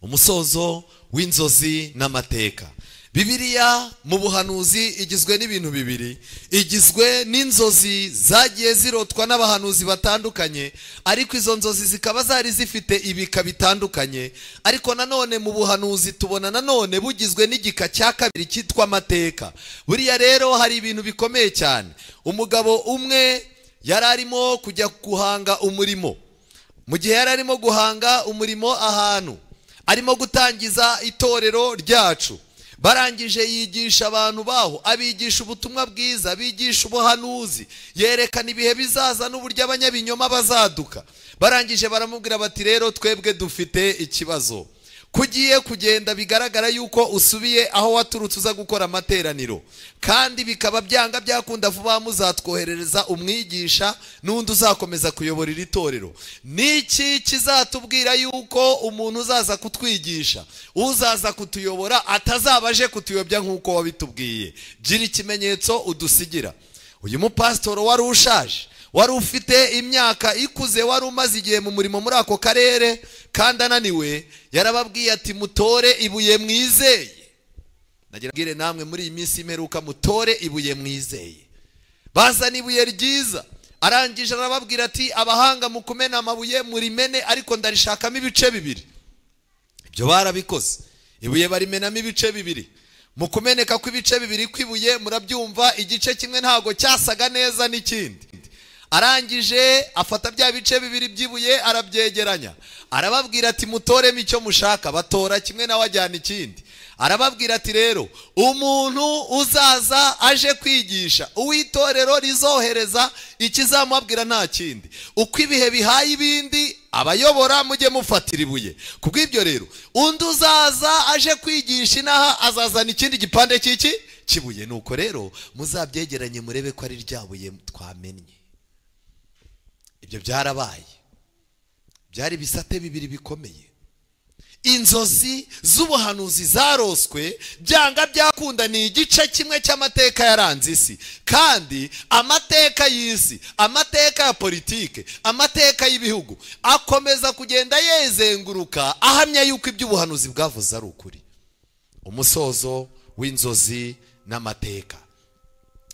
Umusozo w'inzozi n'amateka. Bibiliya mu buhanuzi igizwe n'ibintu bibiri, igizwe n'inzozi zagiye zirotwa n'abahanuzi batandukanye, ariko izo nzozi zikaba zari zifite ibika bitandukanye. Ariko nanone mu buhanuzi tubona nanone bugizwe n'igika cya kabiri cyitwa amateka. Buriya rero hari ibintu bikomeye cyane. Umugabo umwe yari arimo kujya guhanga umurimo. Mu gihe yari arimo guhanga umurimo ahantu, arimo gutangiza itorero ryacu, barangije yigisha abantu baho, abigisha ubutumwa bwiza, abigisha ubuhanuzi, yerekana ibihe bizaza n'uburyo abanyabinyoma bazaduka. Barangije baramubwira bati rero twebwe dufite ikibazo, kugiye kugenda bigaragara yuko usubiye aho waturutse uza gukora amateraniro, kandi bikaba byanga byakunda vuba muzatwoherereza umwigisha n'undi uzakomeza kuyobora iri torero. Niki kizatubwira yuko umuntu uzaza kutwigisha, uzaza kutuyobora, atazaba aje kutuyobya nk'uko wabitubwiye? Gira ikimenyetso udusigira. Uyu mupasitoro wari ushaje, wari ufite imyaka ikuze, wari umaze igihe mu murimo muri ako karere kandi ananiwe, yarababwiye ati mutore ibuye mwizeye. Nagira mbwire namwe muri iyi minsi imperuka, mutore ibuye mwizeye. Bazana ibuye ryiza, arangije arababwira ati abahanga mu kumena amabuye murimene, ariko ndarishakamo ibice bibiri. Ibyo barabikoze, ibuye barimenamo ibice bibiri. Mu kumeneka kw'ibice bibiri kw'ibuye, murabyumva, igice kimwe ntago cyasaga neza n'ikindi. Arangije afata bya bice bibiri by'ibuye arabyegeranya, arababwira ati mutoremo icyo mushaka. Batora kimwe nawe ajyana ikindi. Arababwira ati rero umuntu uzaza aje kwigisha, uw'itorero rizohereza, ikizamubwira nta kindi, uko ibihe bihaye ibindi abayobora mujye mufatira ibuye. Kubw'ibyo rero undi uzaza aje kwigisha inaha azazana ikindi gipande cy'iki kibuye. Nuko rero muzabyegeranye murebe ko ari ryabuye twamennye. Ibyo byarabaye, byari bisate bibiri bikomeye. Inzozi z'ubuhanuzi zaroswe byanga byakunda ni igice kimwe cy'amateka yaranze isi. Kandi amateka y'isi, amateka ya politike, amateka y'ibihugu akomeza kugenda yezenguruka ahamya yuko iby'ubuhanuzi bwavuze ari ukuri. Umusozo w'inzozi n'amateka.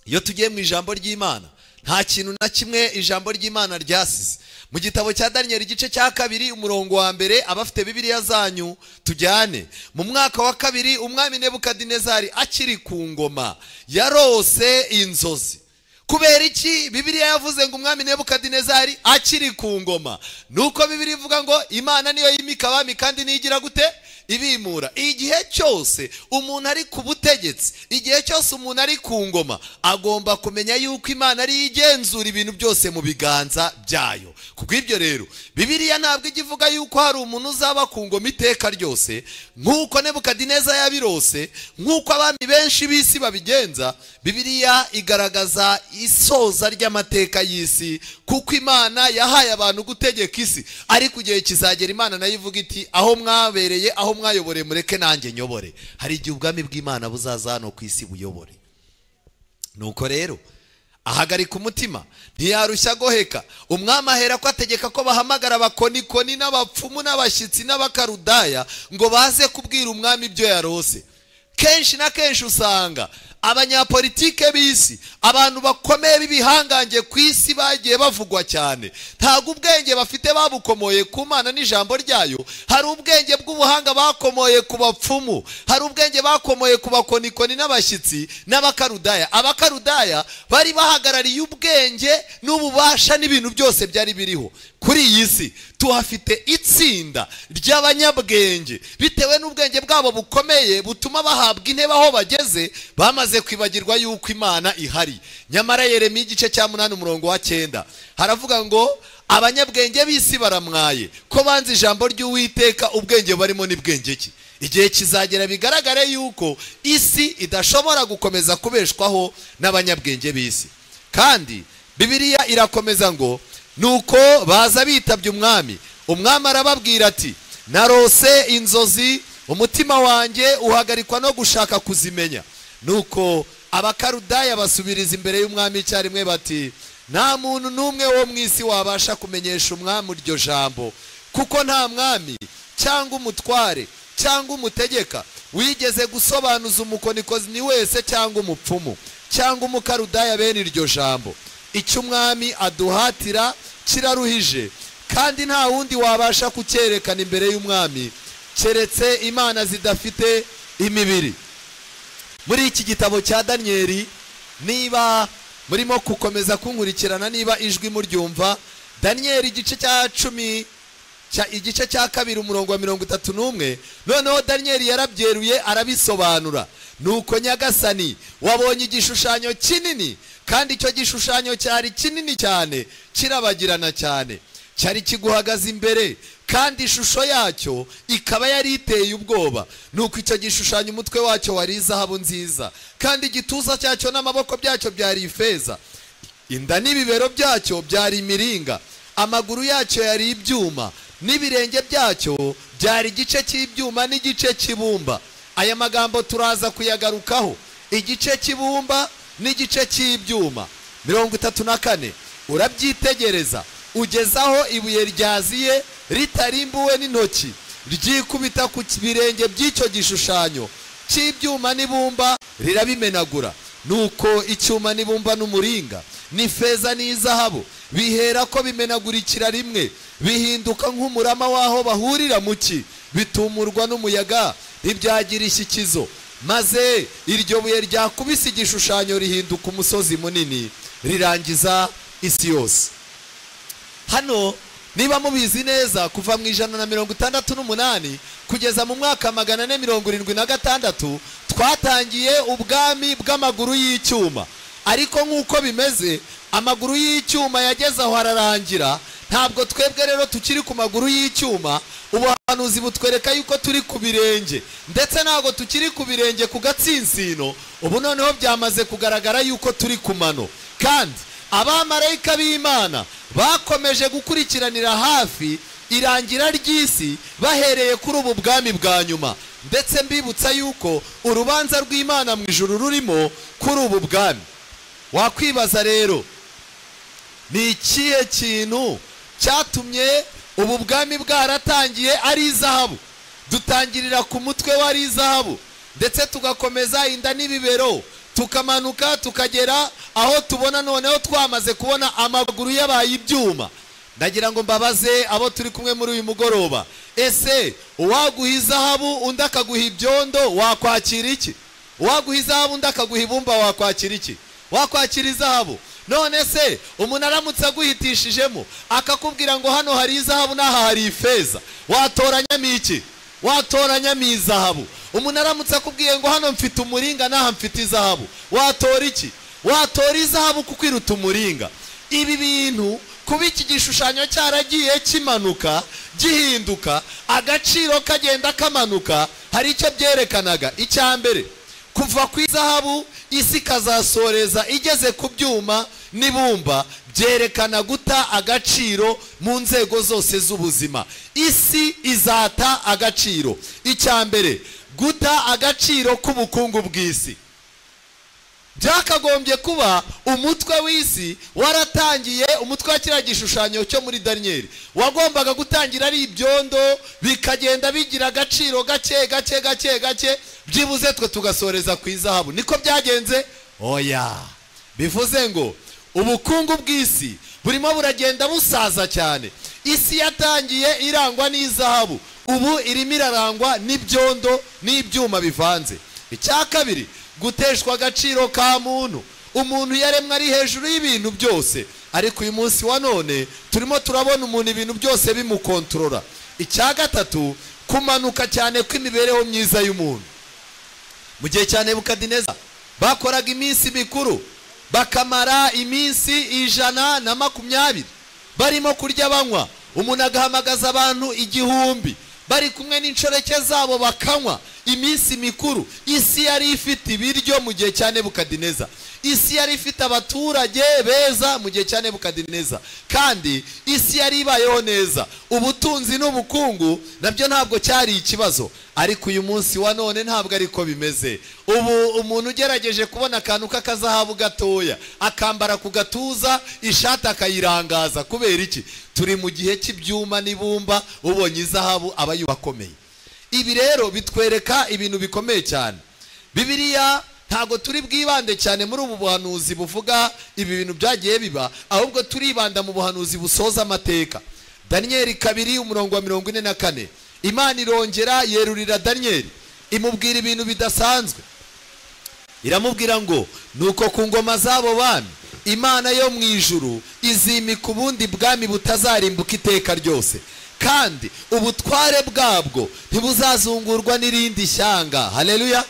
Iyo tugiye mu ijambo ry'Imana, nta kintu na kimwe ijambo ry'Imana ryasize. Mu gitabo cya Daniel igice cya 2 umurongo wa 1, abafite Bibiliya zanyu tujyane. Mu mwaka wa 2 umwami Nebukadinezari akiri ku ngoma yarose inzozi. Kubera iki Bibiliya yavuze ngo umwami Nebukadinezari akiri ku ngoma? Nuko Bibiliya ivuga ngo Imana niyo yimika abami kandi nigira gute? Ibimura. Igihe cyose umuntu ari ku butegetsi, igihe cyose umuntu ari ku ngoma, agomba kumenya yuko Imana ari igenzura ibintu byose mu biganza byayo. Kubw'ibyo rero Bibiliya ntabwo igivuga yuko hari umuntu uzaba ku ngoma iteka ryose, nk'uko Nebukadineza yabirose, nk'uko abami benshi b'isi babigenza. Bibiliya igaragaza isoza ry'amateka y'isi, kuko Imana yahaye abantu gutegeka isi, ariko igihe kizagera Imana nayo ivuga iti aho mwabereye, aho mwayobore, mureke nanjye nyobore. Hari igihe ubwami bw'Imana buzaza hano ku isi buyobore. Nuko rero ahagarika umutima, ntiyarushya goheka. Umwami ahera ko ategeka ko bahamagara abakonikoni n'abapfumu n'abashyitsi n'abakarudaya ngo baze kubwira umwami ibyo yarose. Kenshi na kenshi usanga abanyapolitike b'isi, abantu bakomeye b'ibihangange ku isi bagiye bavugwa cyane, ntabwo ubwenge bafite babukomoye ku Mana n'ijambo ryayo. Hari ubwenge bw'ubuhanga bakomoye ku bapfumu, hari ubwenge bakomoye ku bakonikoni n'abashyitsi n'abakarudaya. Abakarudaya bari bahagarariye ubwenge n'ububasha n'ibintu byose byari biriho kuri iyi si. Tuhafite itsinda ry'abanyabwenge, bitewe n'ubwenge bwabo bukomeye butuma bahabwa intebe aho bageze, bamaze kwibagirwa yuko Imana ihari. Nyamara Yeremiya igice cya 8 umurongo wa 9 haravuga ngo abanyabwenge b'isi baramwaye, ko banze ijambo ry'Uwiteka, ubwenge barimo ni bwenge ki? Igihe kizagera bigaragare yuko isi idashobora gukomeza kubeshwaho n'abanyabwenge b'isi. Kandi Bibiliya irakomeza ngo nuko baza bitabye umwami, umwami arababwira ati narose inzozi, umutima wanjye uhagarikwa no gushaka kuzimenya. Nuko abakarudaya basubiriza imbere y'umwami icyarimwe bati nta muntu n'umwe wo mu isi wabasha kumenyesha umwami iryo jambo, Kuko nta mwami cyangwa umutware cyangwa umutegeka wigeze gusobanuza umukonikozi wese cyangwa umupfumu cyangwa umukarudaya bene iryo jambo. Icyo umwami aduhatira kiraruhije, kandi nta wundi wabasha kucyerekana imbere y'umwami keretse imana zidafite imibiri. Muri iki gitabo cya Daniyeli, niba murimo gukomeza kunkurikirana, niba ijwi muryumva, Daniyeli igice cya 10 igice cya 2 umurongo wa 31, noneho Daniyeli yarabyeruye arabisobanura. Nuko Nyagasani wabonye igishushanyo kinini, kandi icyo gishushanyo cyari kinini cyane, kirabagirana cyane, cyari kiguhagaze imbere, kandi ishusho yacyo ikaba yari iteye ubwoba. Nuko icyo gishushanyo umutwe wacyo wari izahabu nziza, kandi igituza cyacyo n'amaboko byacyo byari ifeza, inda n'ibibero byacyo byari imiringa, amaguru yacyo yari ibyuma, n'ibirenge byacyo byari igice cy'ibyuma n'igice cy'ibumba. Aya magambo turaza kuyagarukaho, igice cy'ibumba n'igice cy'ibyuma. 34 urabyitegereza ugezaho ibuye ryaziye ritarimbuwe n'intoki, ryikubita ku birenge by'icyo gishushanyo cy'ibyuma n'ibumba, rirabimenagura. Nuko icyuma n'ibumba n'umuringa n'ifeza n'izahabu bihera ko bimenagurikira rimwe, bihinduka nk'umurama waho bahurira muki, bitumurwa n'umuyaga, ntibyagira ishyikizo. Maze iryo buye ryakubise igishushanyo rihinduka umusozi munini, rirangiza isi yose. Hano niba mubizi neza, kuva mu 168 kugeza mu mwaka 476 twatangiye ubwami bw'amaguru y'icyuma. Ariko nk'uko bimeze, amaguru y'icyuma yageze aho ararangira. Ntabwo twebwe rero tukiri ku maguru y'icyuma. Ubuhanuzi butwereka yuko turi ku birenge, ndetse ntabwo tukiri ku birenge ku gatsinsino. Ubu noneho byamaze kugaragara yuko turi ku mano. Kandi abamarayika b'Imana bakomeje gukurikiranira hafi irangira ry'isi bahereye kuri ubu bwami bwa nyuma. Ndetse mbibutsa yuko urubanza rw'Imana mu ijuru rurimo kuri ubu bwami. Wakwibaza rero, ni ikihe kintu cyatumye ubu bwami bwaratangiye ari izahabu? Dutangirira ku mutwe wari izahabu, ndetse tugakomeza inda n'ibibero, tukamanuka tukagera aho tubona noneho twamaze kubona amaguru yabaye ibyuma. Ndagira ngo mbabaze abo turi kumwe muri uyu mugoroba, ese uwaguha izahabu undi akaguha ibyondo wakwakira iki? Uwaguha izahabu undi akaguha ibumba wakwakira iki? Wakwakira izahabu. None se umuntu aramutse aguhitishijemo akakubwira ngo hano hari izahabu n'aha hari ifeza, watoranyamo iki? Watoranyamo izahabu. Umuntu aramutse akubwiye ngo hano mfite umuringa n'aha mfite izahabu, watora iki? Watora izahabu kuko iruta umuringa. Ibi bintu kuba iki gishushanyo cyaragiye kimanuka gihinduka, agaciro kagenda kamanuka, hari icyo byerekanaga. Icya mbere, kuva ku izahabu isi kazasoreza igeze ku byuma n'ibumba, byerekana guta agaciro mu nzego zose z'ubuzima. Isi izata agaciro. Icya mbere, guta agaciro k'ubukungu bw'isi. Byakagombye kuba umutwe w'isi waratangiye, umutwe wa kiriya gishushanyo cyo muri Daniyeli wagombaga gutangira ari ibyondo, bikagenda bigira agaciro gake gake gake gake, byibuze twe tugasoreza ku izahabu. Niko byagenze? Oya. Bivuze ngo ubukungu bw'isi burimo buragenda busaza cyane. Isi yatangiye irangwa n'izahabu, ubu irimo irarangwa n'ibyondo n'ibyuma bivanze. Icya kabiri, guteshwa agaciro ka muntu. Umuntu yaremwe ari hejuru y'ibintu byose, ariko uyu munsi wa none turimo turabona umuntu ibintu byose bimukontorora. Icya gatatu, kumanuka cyane kw'imibereho myiza y'umuntu. Mu gihe cya Nebukadineza bakoraga iminsi mikuru, bakamara iminsi 120 barimo kurya banywa. Umuntu agahamagaza abantu 1000 bari kumwe n'inshoreke zabo bakanywa. iminsi mikuru. Isi yari ifite ibiryo mu gihe cya Nebukadineza, isi yari ifite abaturage beza mu gihe cya Nebukadineza, kandi isi yari ibayeho neza, ubutunzi n'ubukungu nabyo ntabwo cyari ikibazo. Ariko uyu munsi wa none ntabwo ariko bimeze. Ubu umuntu ugerageje kubona akantu k'akazahabu gatoya akambara ku gatuza, ishati akayirangaza. Kubera iki? Turi mu gihe cy'ibyuma n'ibumba, ubonye izahabu aba yubakomeye. Ibi rero bitwereka ibintu bikomeye cyane. Bibiliya ntabwo turi bwibande cyane muri ubu buhanuzi buvuga ibi bintu byagiye biba, ahubwo turibanda mu buhanuzi busoza amateka. Daniyeli 2 umurongo wa 44, Imana irongera yerurira Daniyeli imubwira ibintu bidasanzwe. Iramubwira ngo nuko ku ngoma z'abo bami Imana yo mu ijuru izimika ubundi bwami butazarimbuka iteka ryose, kandi ubutware bwabwo ntibuzazungurwa n'irindi shyanga. Haleluya!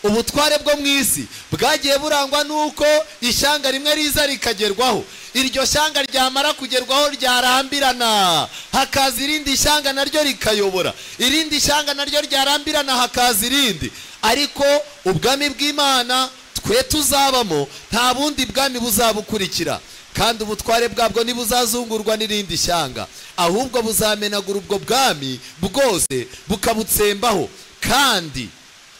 Ubutware bwo mu isi bwagiye burangwa nuko ishyanga rimwe riza rikagerwaho, iryo shyanga ryamara kugerwaho ryarambirana, hakaza irindi shyanga naryo rikayobora, irindi shyanga naryo ryarambirana, hakaza irindi. Ariko ubwami bw'Imana twe tuzabamo nta bundi bwami buzabukurikira, kandi ubutware bwabwo ntibuzazungurwa n'irindi shyanga, ahubwo buzamenagura ubwo bwami bwose bukabutsembaho, kandi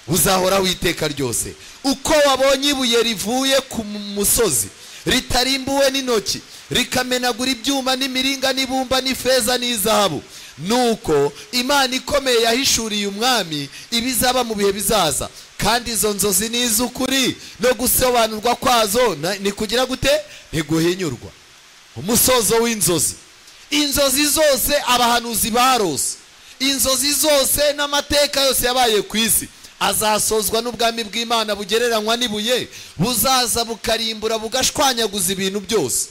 buzahoraho iteka ryose. Uko wabonye ibuye rivuye ku musozi ritarimbuwe n'intoki, rikamenagura ibyuma n'imiringa n'ibumba n'ifeza n'izahabu, nuko Imana ikomeye yahishuriye umwami ibizaba mu bihe bizaza, kandi izo nzozi ni iz'ukuri, no gusobanurwa kwazo ni kugira gute? Ntiguhinyurwa. Umusozo w'inzozi, inzozi zose abahanuzi barose, inzozi zose n'amateka yose yabaye ku isi azasozwa n'ubwami bw'Imana bugereranywa n'ibuye buzaza bukarimbura bugashwanyaguza ibintu byose.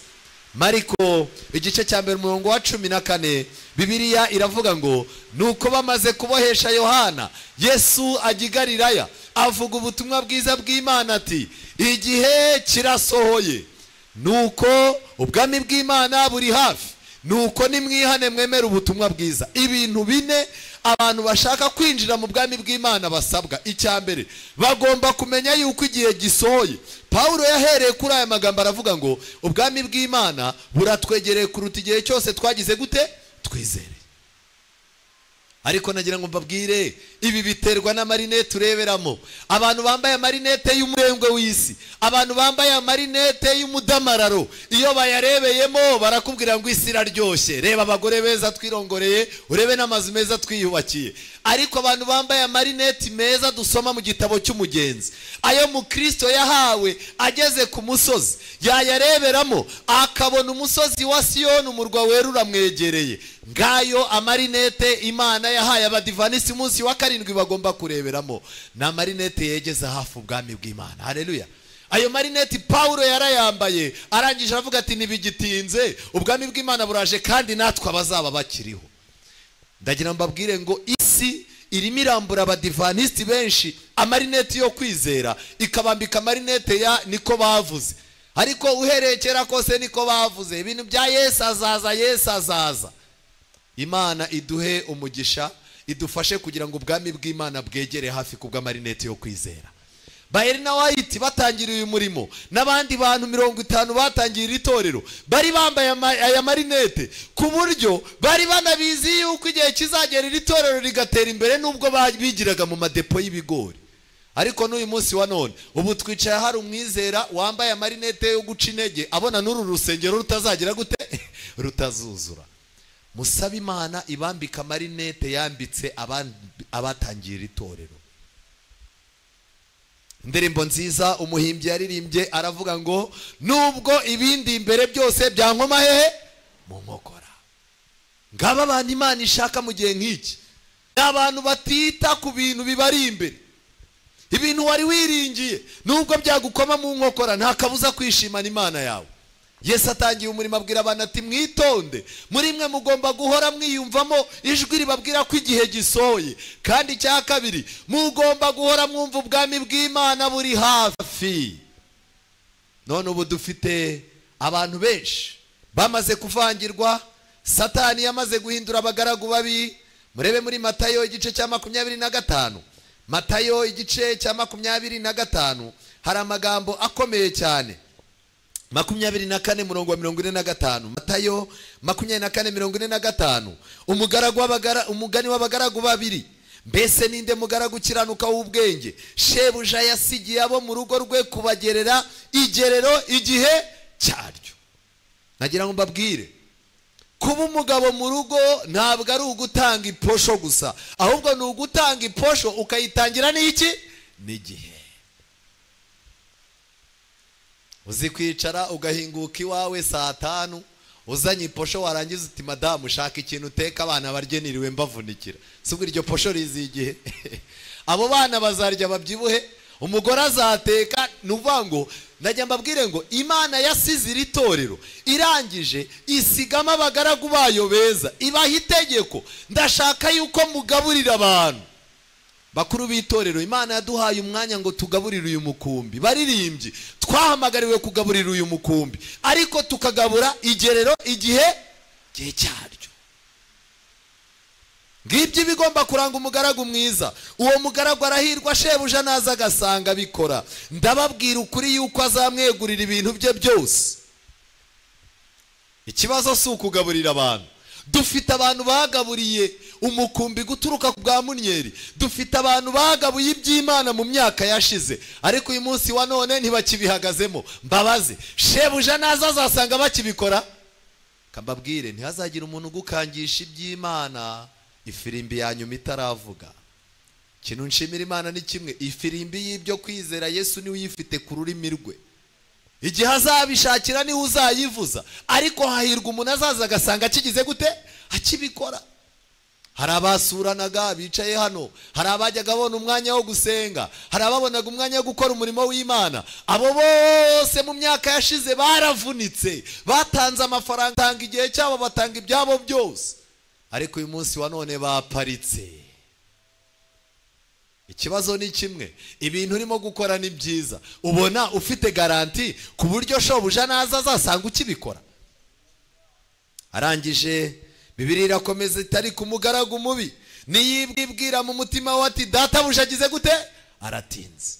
Mariko igice cya 1 umurongo wa 14, Bibiliya iravuga ngo nuko bamaze kubohesha Yohana, Yesu ajya i Galilaya avuga ubutumwa bwiza bw'Imana ati igihe kirasohoye, nuko ubwami bw'Imana buri hafi, nuko nimwihane mwemere ubutumwa bwiza. Ibintu bine abantu bashaka kwinjira mu bwami bw'Imana basabwa. Icya mbere, bagomba kumenya yuko igihe gisohoye. Paulo yahereye kuri aya magambo aravuga ngo ubwami bw'Imana buratwegereye kuruta igihe cyose twagize gute? Twizere. Ariko nagira ngo mbabwire, ibi biterwa n'amarinete ureberamo. Abantu bambaye amarinete y'umurengwe w'isi, abantu bambaye amarinete y'umudamararo, iyo bayarebeyemo barakubwira ngo isi iraryoshye, reba abagore beza twirongoreye, urebe n'amazu meza twiyubakiye. Ariko abantu bambaye amarinete meza dusoma mu gitabo cy'umugenzi, ayo mukristo yahawe ageze ku musozi, yayareberamo akabona umusozi wa Siyoni, umurwa wera uramwegereye. Ngayo amarinete Imana yahaye abadivanisi umunsi wa 7 bagomba kureberamo, ni amarinete yegeza hafi ubwami bw'Imana. Haleluya! Ayo marinete Paulo yarayambaye, arangije aravuga ati ntibigitinze, ubwami bw'Imana buraje kandi natwe abazaba bakiriho. Ndagira mbabwire ngo isi irimo irambura abadivanisi benshi amarinete yo kwizera, ikabambika amarinete ya niko bavuze. Ariko uhereye kera kose niko bavuze, ibintu bya Yesu azaza, Yesu azaza. Imana iduhe umugisha, idufashe kugira ngo ubwami bw'Imana bwegere hafi kubw'amarinete yo kwizera. Ba Elena White batangiriye uyu murimo n'abandi bantu 50 batangiye itorero, bari bambaye aya marinete ku buryo bari banabizi yuko igihe kizagera iri torero rigatera imbere, nubwo bigiraga mu madepo y'ibigori. Ariko n'uyu munsi wa none ubu twicaye hari umwizera wambaye amarinete yo guca intege, abona n'uru rusengero rutazagira gute? Rutazuzura. Musabe Imana ibambika amarinete yambitse abatangiye itorero. Indirimbo nziza umuhimbyi yaririmbye aravuga ngo nubwo ibindi imbere byose byankoma hehe mu nkokora. Ngaba abantu Imana ishaka mu gihe nk'iki, abantu batita ku bintu bibari imbere. Ibintu wari wiringiye nubwo byagukoma mu nkokora nta kabuza kwishimana Imana yawe. Yesu atangiye umurimo abwira abantu ati mwitonde, muri mwe mugomba guhora mwiyumvamo ijwi ribabwira ko igihe gisohoye, kandi icya kabiri mugomba guhora mwumva ubwami bw'Imana buri hafi. None ubu dufite abantu benshi bamaze kuvangirwa, Satani yamaze guhindura abagaragu babi. Murebe muri Matayo igice cya 25, Matayo igice cya 25 hari amagambo akomeye cyane. 24 murongo wa 45. Matayo 24:45. Umugaragu umugani w'abagaragu babiri. Mbese ninde mugaragu ukiranuka w'ubwenge shebuja yasigiye abo mu rugo rwe kubagerera igerero igihe cyaryo? Nagira ngo mbabwire, kuba umugabo mu rugo ntabwo ari ugutanga iposho gusa, ahubwo ni ugutanga iposho ukayitangira n'iki? N'igihe. Uzi kwicara ugahinguka iwawe saa 5 uzanye iposho, warangiza uti madamu ushaka ikintu uteka abana barye niriwe mbavunikira. Si ubwo iryo posho rizi igihe? Abo bana bazarya babyibuhe, umugore azateka. Nuvuga ngo ndajya mbabwire ngo Imana yasize iri torero irangije isigamo abagaragu bayo beza, ibaha itegeko, ndashaka yuko mugaburira abantu. Bakuru b'itorero, Imana yaduhaye umwanya ngo tugaburire uyu mukumbi. Baririmbyi, twahamagariwe kugaburira uyu mukumbi, ariko tukagabura igerero igihe cyaryo. Ngibyo bigomba kuranga umugaragu mwiza. Uwo mugaragu arahirwa shebuja naza agasanga bikora. Ndababwira ukuri yuko azamwegurira ibintu bye byose. Ikibazo si ukugaburira abantu. Dufite abantu bagaburiye umukumbi guturuka ku bwa Munyeri, dufite abantu bagabuye iby'Imana mu myaka yashize, ariko uyu munsi wa none ntibakibihagazemo. Mbabaze, shebuja naza azasanga bakibikora? Kambabwire, ntihazagira umuntu ugukangisha iby'Imana ifirimbi ya nyuma itaravuga. Ikintu nshimira Imana ni kimwe, ifirimbi y'ibyo kwizera Yesu niwe uyifite ku rurimi rwe. Igihe azabishakira niwe uzayivuza, ariko hahirwa umuntu azaza agasanga akigize gute? Akibikora. Hari abasuranaga bicaye hano, hari abajyaga babona umwanya wo gusenga, hari ababonaga umwanya wo gukora umurimo w'Imana. Abo bose mu myaka yashize baravunitse, batanze amafaranga, batanga igihe cyabo, batanga ibyabo byose, ariko uyu munsi wa none baparitse. Ikibazo ni kimwe, ibintu urimo gukora ni byiza, ubona ufite garanti ku buryo shobuja naza azasanga ukibikora. Arangije Bibiliya irakomeza itari ku mugaragu mubi niyibwira mu mutima we ati databuja agize gute? Aratinze.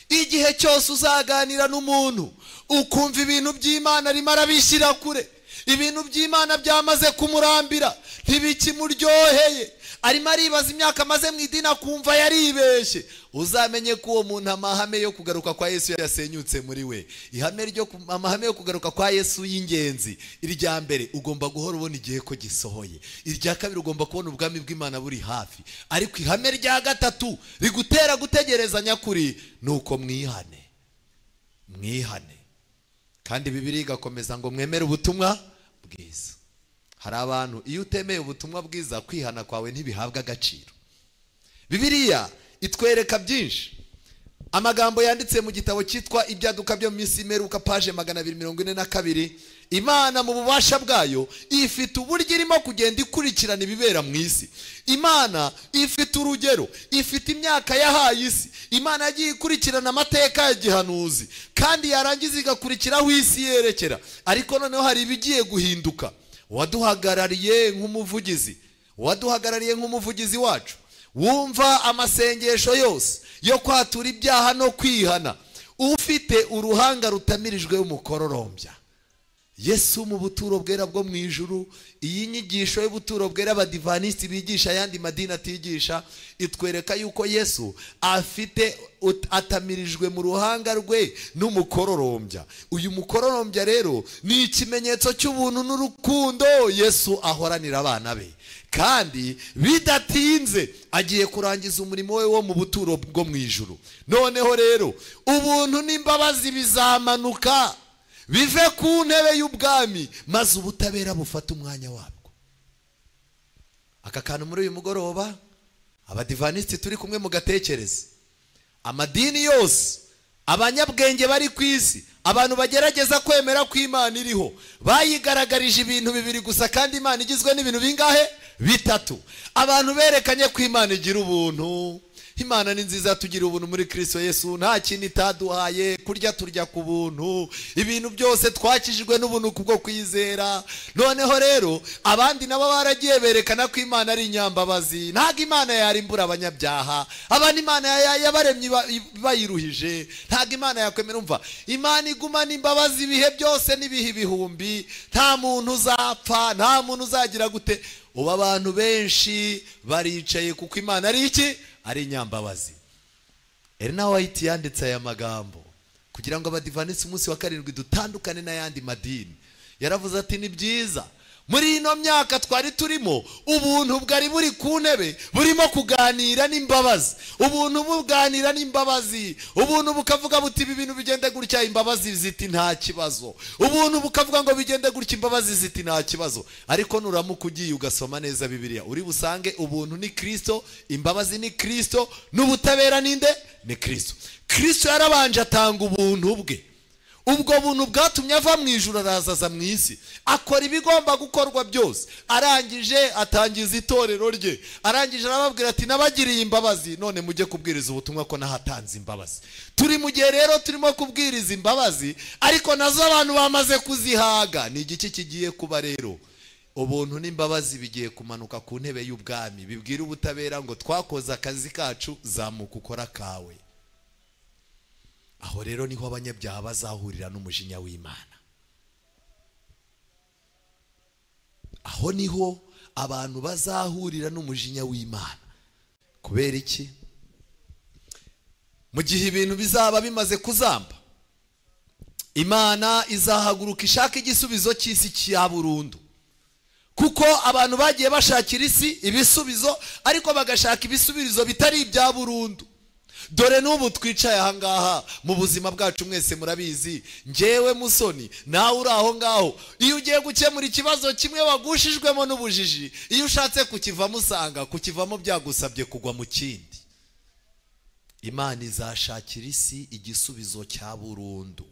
Igihe cyose uzaganira n'umuntu ukumva ibintu by'Imana arimo arabishyira kure, ibintu by'Imana byamaze kumurambira, ntibikimuryoheye, arimo aribaza imyaka amaze mu idini akumva yaribeshye, uzamenye ko uwo muntu amahame yo kugaruka kwa Yesu yasenyutse muri we. Ihame ryo amahame yo kugaruka kwa Yesu y'ingenzi, irya mbere ugomba guhora ubona igihe ko gisohoye, irya kabiri ugomba kubona ubwami bw'Imana buri hafi, ariko ihame rya gatatu rigutera gutegereza nyakuri nuko mwihane. Mwihane. Kandi Bibiliya igakomeza ngo mwemere ubutumwa bwiza. Hari abantu iyo utemeye ubutumwa bwiza kwihana kwawe ntibihabwa agaciro. Bibiliya itwereka byinshi. Amagambo yanditse mu gitabo cyitwa Ibyaduka byo mu minsi imperuka, page 242. Imana mu bubasha bwayo ifite uburyo irimo kugenda ikurikirana ibibera mu isi. Imana ifite urugero, ifite imyaka yahaye isi. Imana yagiye ikurikirana amateka ya gihanuzi, kandi yarangiza igakurikiraho isi yerekera. Ariko noneho hari ibigiye guhinduka. Waduhagarariye nk'umuvugizi, waduhagarariye nk'umuvugizi wacu, wumva amasengesho yose yo kwatura ibyaha no kwihana, ufite uruhanga rutamirijwe umukororombya. Yesu mu buturo bwera bwo mu ijuru. Iyi nyigisho y'ubuturo bwera abadivanisiti bigisha ayandi madini atigisha, itwereka yuko Yesu afite atamirijwe mu ruhanga rwe n'umukororombya. Uyu mukororombya rero ni ikimenyetso cy'ubuntu n'urukundo Yesu ahoranira abana be, kandi bidatinze agiye kurangiza umurimo we wo mu buturo bwo mu ijuru. Noneho rero ubuntu n'imbabazi bizamanuka bive ku ntebe y'ubwami, maze ubutabera bufata umwanya wabwo. Aka kantu muri uyu mugoroba abadivanisiti turi kumwe mugatekereza. Amadini yose, abanyabwenge bari ku isi, abantu bagerageza kwemera ko Imana iriho, bayigaragarije ibintu bibiri gusa, kandi Imana igizwe n'ibintu bingahe? Bitatu. Abantu berekanye ko Imana igira ubuntu, Imana ni nziza, tugira ubuntu muri Kristo Yesu, nta kintu itaduhaye, kurya turya ku buntu, ibintu byose twakijijwe n'ubuntu kubwo kwizera. Noneho rero abandi nabo baragiye berekana ko Imana ari inyambabazi, ntago Imana yarimbura abanyabyaha, abandi Imana yabaremye bayiruhije, ntago Imana yakwemera. Umva, Imana igumana imbabazi ibihe byose n'ibihe ibihumbi, nta muntu uzapfa, nta muntu uzagira gute. Ubu abantu benshi baricaye kuko Imana ari iki? Ari inyambabazi. Elena White yanditse aya magambo kugira ngo abadivanisi umunsi wa karindwi dutandukane n'ayandi madini. Yaravuze ati ni byiza muri ino myaka twari turimo, ubuntu bwari buri ku ntebe burimo kuganira n'imbabazi, ubuntu buganira n'imbabazi, ubuntu bukavuga buti ibi bintu bigende gutya, imbabazi ziti nta kibazo, ubuntu bukavuga ngo bigende gutya, imbabazi ziti nta kibazo. Ariko nuramuka ugiye ugasoma neza Bibiliya, uri busange ubuntu ni Kristo, imbabazi ni Kristo, n'ubutabera ninde? Ni Kristo. Kristo yarabanje atanga ubuntu bwe. Ubwo buntu bwatumye ava mu ijuru arazaza mu isi, akora ibigomba gukorwa byose, arangije atangiza itorero rye, arangije arababwira ati nabagiriye imbabazi, none mujye kubwiriza ubutumwa ko nahatanze imbabazi. Turi mu gihe rero turimo kubwiriza imbabazi, ariko nazo abantu bamaze kuzihaga. Ni igiki kigiye kuba rero? Ubuntu n'imbabazi bigiye kumanuka ku ntebe y'ubwami, bibwira ubutabera ngo twakoze akazi kacu, zamuka ukora kawe. Aho rero niho abanyabyaha bazahurira n'umujinya w'Imana. Aho niho abantu bazahurira n'umujinya w'Imana. Kubera iki? Mu gihe ibintu bizaba bimaze kuzamba, Imana izahaguruka ishaka igisubizo cy'isi cya burundu. Kuko abantu bagiye bashakira isi ibisubizo, ariko bagashaka ibisubizo bitari ibya burundu. Dore n'ubu twicaye aha ngaha mu buzima bwacu mwese murabizi, njyewe Musoni nawe uri aho ngaho, iyo ugiye gukemura ikibazo kimwe wagushijwemo n'ubujiji, iyo ushatse kukivamo usanga kukivamo byagusabye kugwa mu kindi. Imana izashakira isi igisubizo cya burundu.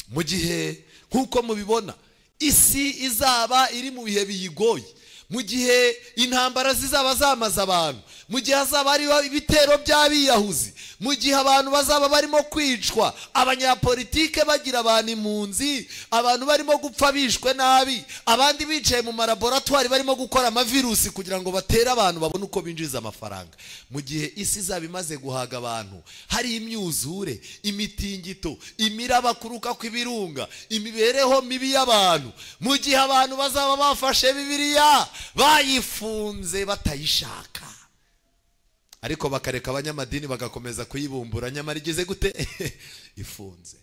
Mu gihe nk'uko mubibona isi izaba iri mu bihe biyigoye, mu gihe intambara zizaba zamaze abantu, mu gihe hazaba hariho ibitero by'abiyahuzi, mu gihe abantu bazaba barimo kwicwa, abanyapolitike bagira abantu impunzi, abantu barimo gupfa bishwe nabi, abandi bicaye mu malaboratwari barimo gukora amavirusi kugira ngo batere abantu babone uko binjiza amafaranga. Mu gihe isi izaba imaze guhaga abantu, hari imyuzure, imitingito, imiraba kuruka kw'ibirunga, imibereho mibi y'abantu, mu gihe abantu bazaba bafashe Bibiliya bayifunze batayishaka, ariko bakareka abanyamadini bagakomeza kuyibumbura, nyamara igeze gute? Ifunze.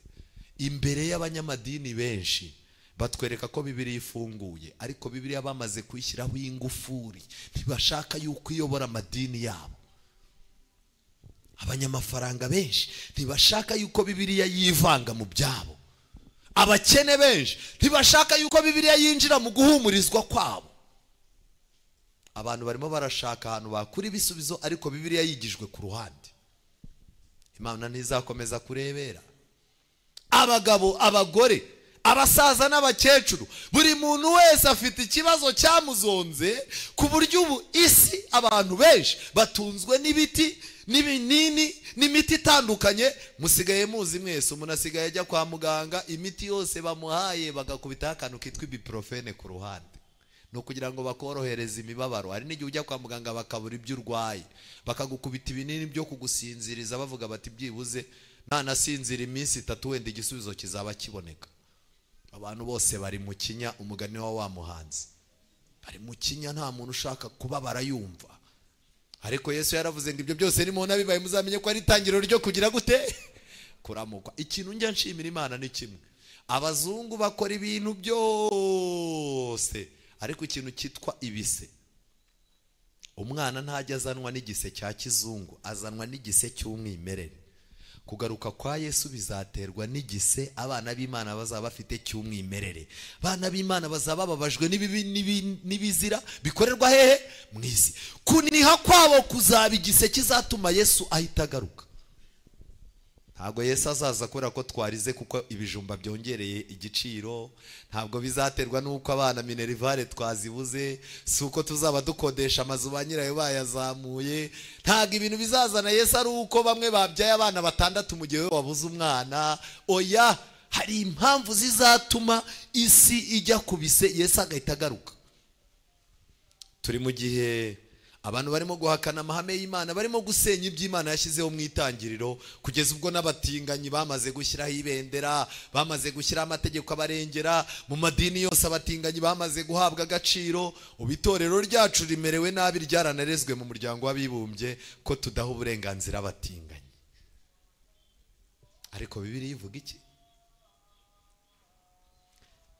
Imbere y'abanyamadini benshi batwereka ko Bibiliya ifunguye, ariko Bibiliya bamaze kuyishyiraho ingufuri, ntibashaka yuko iyobora amadini yabo. Abanyamafaranga benshi ntibashaka yuko Bibiliya yivanga mu byabo. Abakene benshi ntibashaka yuko Bibiliya yinjira mu guhumurizwa kwabo. Abantu barimo barashaka ahantu bakura ibisubizo, ariko Bibiliya yigijwe ku ruhande. Imana ntizakomeza kurebera. Abagabo, abagore, abasaza n'abakecuru, buri muntu wese afite ikibazo cyamuzonze, ku buryo ubu isi abantu benshi batunzwe n'ibiti n'ibinini n'imiti itandukanye. Musigaye muzi mwese, umuntu asigaye ajya kwa muganga, imiti yose bamuhaye bagakubitaho akantu kitwa ibuprofene ku ruhande, no kugira ngo bakorohereze imibabaro. Hari n'igihe ujya kwa muganga bakabura ibyo urwaye, bakagukubita ibinini byo kugusinziriza, bavuga bati byibuze nanasinzira iminsi itatu wenda igisubizo kizaba kiboneka. Abantu bose bari mu kinya, umugani wa muhanzi, bari mu kinya, nta muntu ushaka kubabara yumva. Ariko Yesu yaravuze ngo ibyo byose nimubona bibaye muzamenye ko ari itangiriro ryo kugira gute? Kuramukwa. Ikintu njya nshimira Imana ni kimwe, abazungu bakora ibintu byose, ariko ikintu cyitwa ibise, umwana ntajya azanwa n'igise cya kizungu, azanwa n'igise cy'umwimerere. Kugaruka kwa Yesu bizaterwa n'igise abana b'Imana bazaba bafite cy'umwimerere. Abana b'Imana bazaba bababajwe n'ibibi n'ibizira bikorerwa hehe? Mu isi. Kuniha kwabo kuzaba igise kizatuma Yesu ahita agaruka. Ntabwo Yesu azaza kubera ko twarize kuko ibijumba byongereye igiciro, ntabwo bizaterwa n'uko abana minerivare twazibuze, si uko tuzaba dukodesha amazu ba nyirayo bayazamuye. Ntabwo ibintu bizazana Yesu ari uko bamwe babyaye abana 6 mu gihe wabuze umwana. Oya, hari impamvu zizatuma isi ijya kubise Yesu agahita agaruka. Turi mu gihe abantu barimo guhakana amahame y'Imana, barimo gusenya iby'Imana yashyizeho mu itangiriro, kugeza ubwo n'abatinganyi bamaze gushyiraho ibendera, bamaze gushyiraho amategeko abarengera mu madini yose, abatinganyi bamaze guhabwa agaciro. Ubu itorero ryacu rimerewe nabi, ryaranarezwe mu muryango w'abibumbye ko tudaha uburenganzira abatinganyi. Ariko Bibiliya ivuga iki?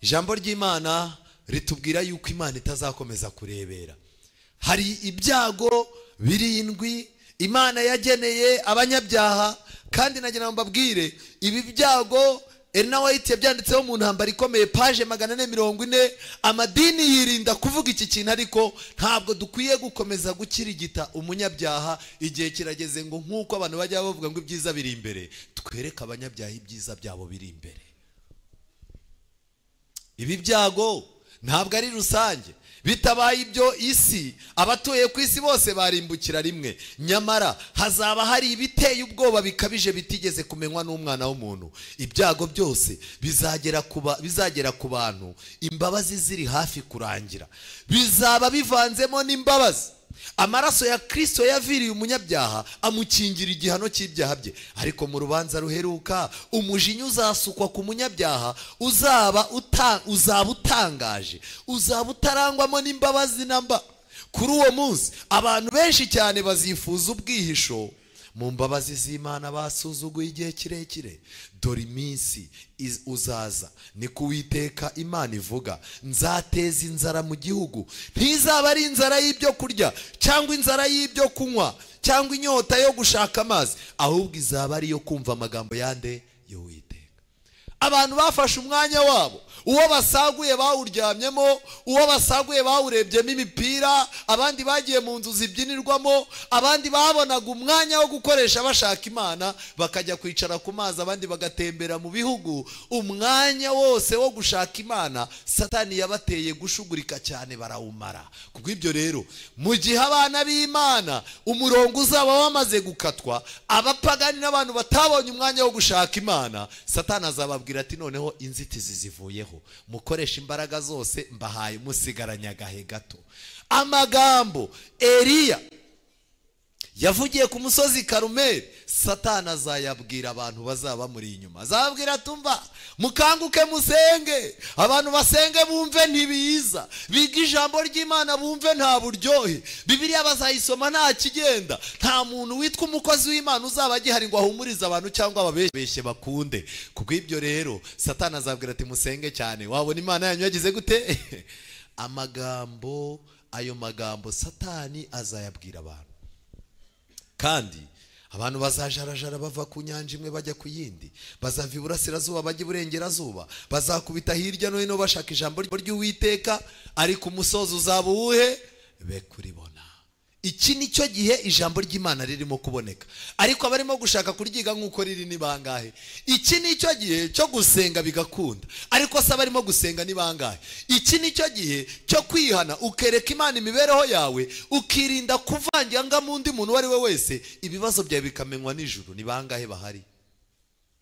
Ijambo ry'Imana ritubwira yuko Imana itazakomeza kurebera. Hari ibyago 7 Imana yageneye abanyabyaha, kandi nagira ngo mbabwire ibi byago Elena White yabyanditseho mu ntambara ikomeye, page 440. Amadini yirinda kuvuga iki kintu, ariko ntabwo dukwiye gukomeza gukirigita umunyabyaha. Igihe kirageze ngo nkuko abantu bajya bavuga ngo ibyiza biri imbere, twereke abanyabyaha ibyiza byabo biri imbere. Ibi byago ntabwo ari rusange. Bitabaye ibyo isi, abatuye ku isi bose barimbukira rimwe. Nyamara hazaba hari ibiteye ubwoba bikabije bitigeze kumenywa n'umwana w'umuntu. Ibyago byose bizagera ku bantu imbabazi ziri hafi kurangira. Bizaba bivanzemo n'imbabazi. Amaraso ya Kristo yaviriye umunyabyaha amukingira igihano cy'ibyaha bye. Ariko mu rubanza ruheruka umujinya uzasukwa ku munyabyaha, uzaba utangaje, uzaba utarangwamo n'imbabazi namba. Kuri uwo munsi abantu benshi cyane bazifuza ubwihisho mu mbabazi z'Imana basuzuguye igihe kirekire. Dore iminsi uzaza, niko Uwiteka Imana ivuga, nzateza inzara mu gihugu. Ntizaba ari inzara y'ibyo kurya cyangwa inzara y'ibyo kunywa cyangwa inyota yo gushaka amazi, ahubwo izaba ari yo kumva amagambo yande y'Uwiteka. Abantu bafashe umwanya wabo, uwo basaguye bawuryamyemo, uwo basaguye bawurebyemo imipira, abandi bagiye mu nzu zibyinirwamo, abandi babonaga umwanya wo gukoresha bashaka Imana bakajya kwicara ku mazi, abandi bagatembera mu bihugu. Umwanya wose wo gushaka Imana Satani yabateye gushugurika cyane barawumara. Kubw'ibyo rero, mu gihe abana b'Imana umurongo uzaba wamaze gukatwa, abapagani n'abantu batabonye umwanya wo gushaka Imana, Satani azababwira ati noneho inzitizi zivuyeho, mukoresha imbaraga zose mbahaye, musigaranye agahe gato. Amagambo Eliya yavugiye ku musozi Karumeli, Satani azayabwira abantu bazaba muri inyuma. Azababwira tumva, mukanguke musenge, abantu basenge bumve ntibiza, biga ijambo ry'Imana bumve nta buryohe, Bibiliya bazayisoma nta kigenda, nta muntu witwa umukozi w'Imana uzaba agihari ngo ahumurize abantu cyangwa ababeshye bakunde. Kubw'ibyo rero Satani azabwira ati musenge cyane, wabona Imana yanyu yagize gute? Amagambo, ayo magambo Satani azayabwira abantu. Kandi abantu bazajarajara bava ku nyanja imwe bajya ku yindi, bazava iburasirazuba bajya iburengerazuba, bazakubita hirya no hino bashaka ijambo ry'Uwiteka, ariko umusozi uzaba uwuhe? Be kuribona. Iki nicyo gihe ijambo ry'Imana ririmo kuboneka, ariko abarimo gushaka kuryiga nk'uko riri ni bangahe? Iki nicyo gihe cyo gusenga bigakunda, ariko se abarimo gusenga ni bangahe? Iki nicyo gihe cyo kwihana, ukereka Imana imibereho yawe, ukirinda kuvangira mu undi muntu uwo ari we wese, ibibazo byawe bikamenywa n'ijuru. Ni bangahe bahari?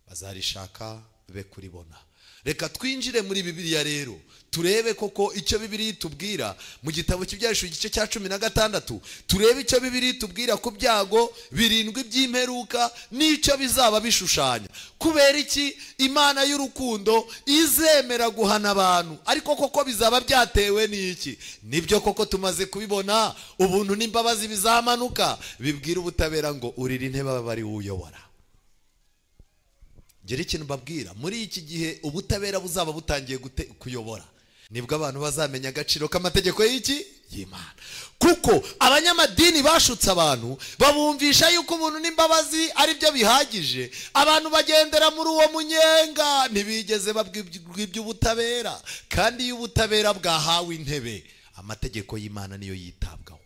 Bazarishaka be kuribona. Reka twinjire muri Bibiliya rero, turebe koko icyo Bibiliya itubwira mu gitabo cy'Ibyahishuwe igice cya 16, turebe icyo Bibiliya itubwira ku byago 7 by'imperuka n'icyo bizaba bishushanya. Kubera iki Imana y'urukundo izemera guhana abantu, ariko koko bizaba byatewe n'iki? Nibyo koko tumaze kubibona, ubuntu n'imbabazi bizamanuka bibwira ubutabera ngo urira intebe bari uyobora. Ngere ikintu mbabwira, muri iki gihe ubutabera buzaba butangiye kuyobora, nibwo abantu bazamenya agaciro k'amategeko y'iki y'Imana. Kuko abanyamadini bashutse abantu babumvisha yuko ubuntu n'imbabazi ari byo bihagije, abantu bagendera muri uwo munyenga, ntibigeze babwirwa iby'ubutabera. Kandi iyo ubutabera bwahawe intebe, amategeko y'Imana niyo yitabwaho.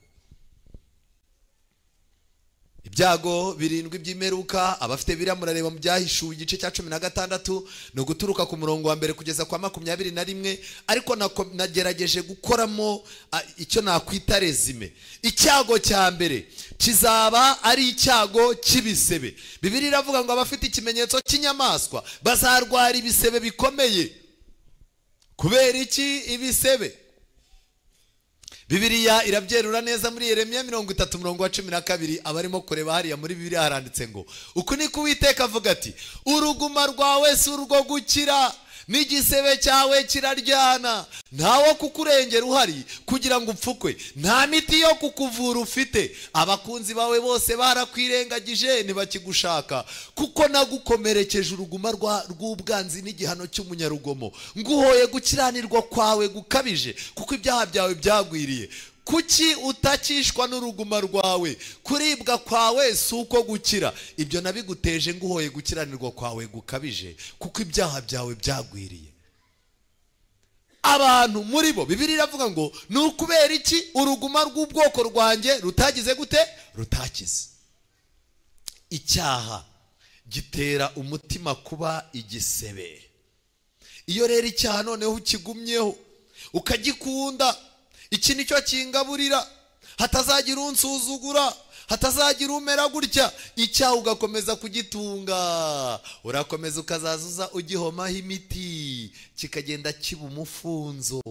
Ibyago birindwi by'imperuka, abafite biriya murareba mu Byahishuwe igice cya 16, ni uguturuka ku murongo wa 1 kugeza kwa 21, ariko nagerageje gukoramo icyo nakwita resume. Icyago cya mbere kizaba ari icyago cy'ibisebe. Bibiliya iravuga ngo abafite ikimenyetso cy'inyamaswa bazarwara ibisebe bikomeye. Kubera iki ibisebe? Bibiliya irabyerura neza muri Yeremiya 30 umurongo wa 12, abarimo kureba hariya muri Bibiliya haranditse ngo uku niko Uwiteka avuga ati uruguma rwawe si urwo gukira, n'igisebe cyawe kiraryana, ntawo kukurengera uhari kugira ngo upfukwe, nta miti yo kukuvura ufite, abakunzi bawe bose barakwirengagije ntibakigushaka, kuko nagukomerekeje uruguma rw'ubwanzi n'igihano cy'umunyarugomo, nguhoye gukiranirwa kwawe gukabije, kuko ibyaha byawe byagwiriye. Kuki utakishwa n'uruguma rwawe? Kuribwa kwawe si uko gukira. Ibyo nabiguteje nguhoye gukiranirwa kwawe gukabije, kuko ibyaha byawe byagwiriye. Abantu muri bo Bibiliya iravuga ngo ni ukubera iki uruguma rw'ubwoko rwanjye rutagize gute? Rutakize. Icyaha gitera umutima kuba igisebe. Iyo rero icyaha noneho ukigumyeho ukagikunda, iki nicyo kingaburira, hatazagira unsuzugura, hatazagira umera gutya, icyaha ugakomeza kugitunga, urakomeza ukazazuza ugihomaho imiti, kikagenda kiba umufunzo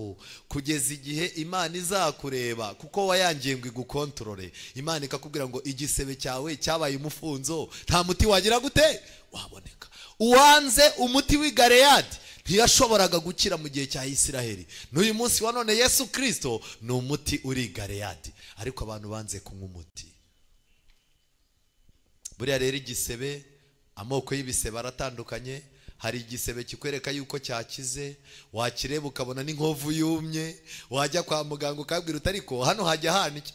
kugeza igihe Imana izakureba, kuko wayangiye ngo igukontorore. Imana ikakubwira ngo igisebe cyawe cyabaye umufunzo, nta muti wagira gute waboneka. Uwanze umuti w'i Galeyadi ntiyashoboraga gukira mu gihe cya Isiraheli. N'uyu munsi wa none Yesu Kristo ni umuti uri Galeyadi, ariko abantu banze kunywa umuti. Buriya rero igisebe, amoko y'ibisebe aratandukanye. Hari igisebe kikwereka yuko cyakize, wakireba ukabona n'inkovu yumye, wajya kwa muganga ukabwira utariko hano hajya haniki,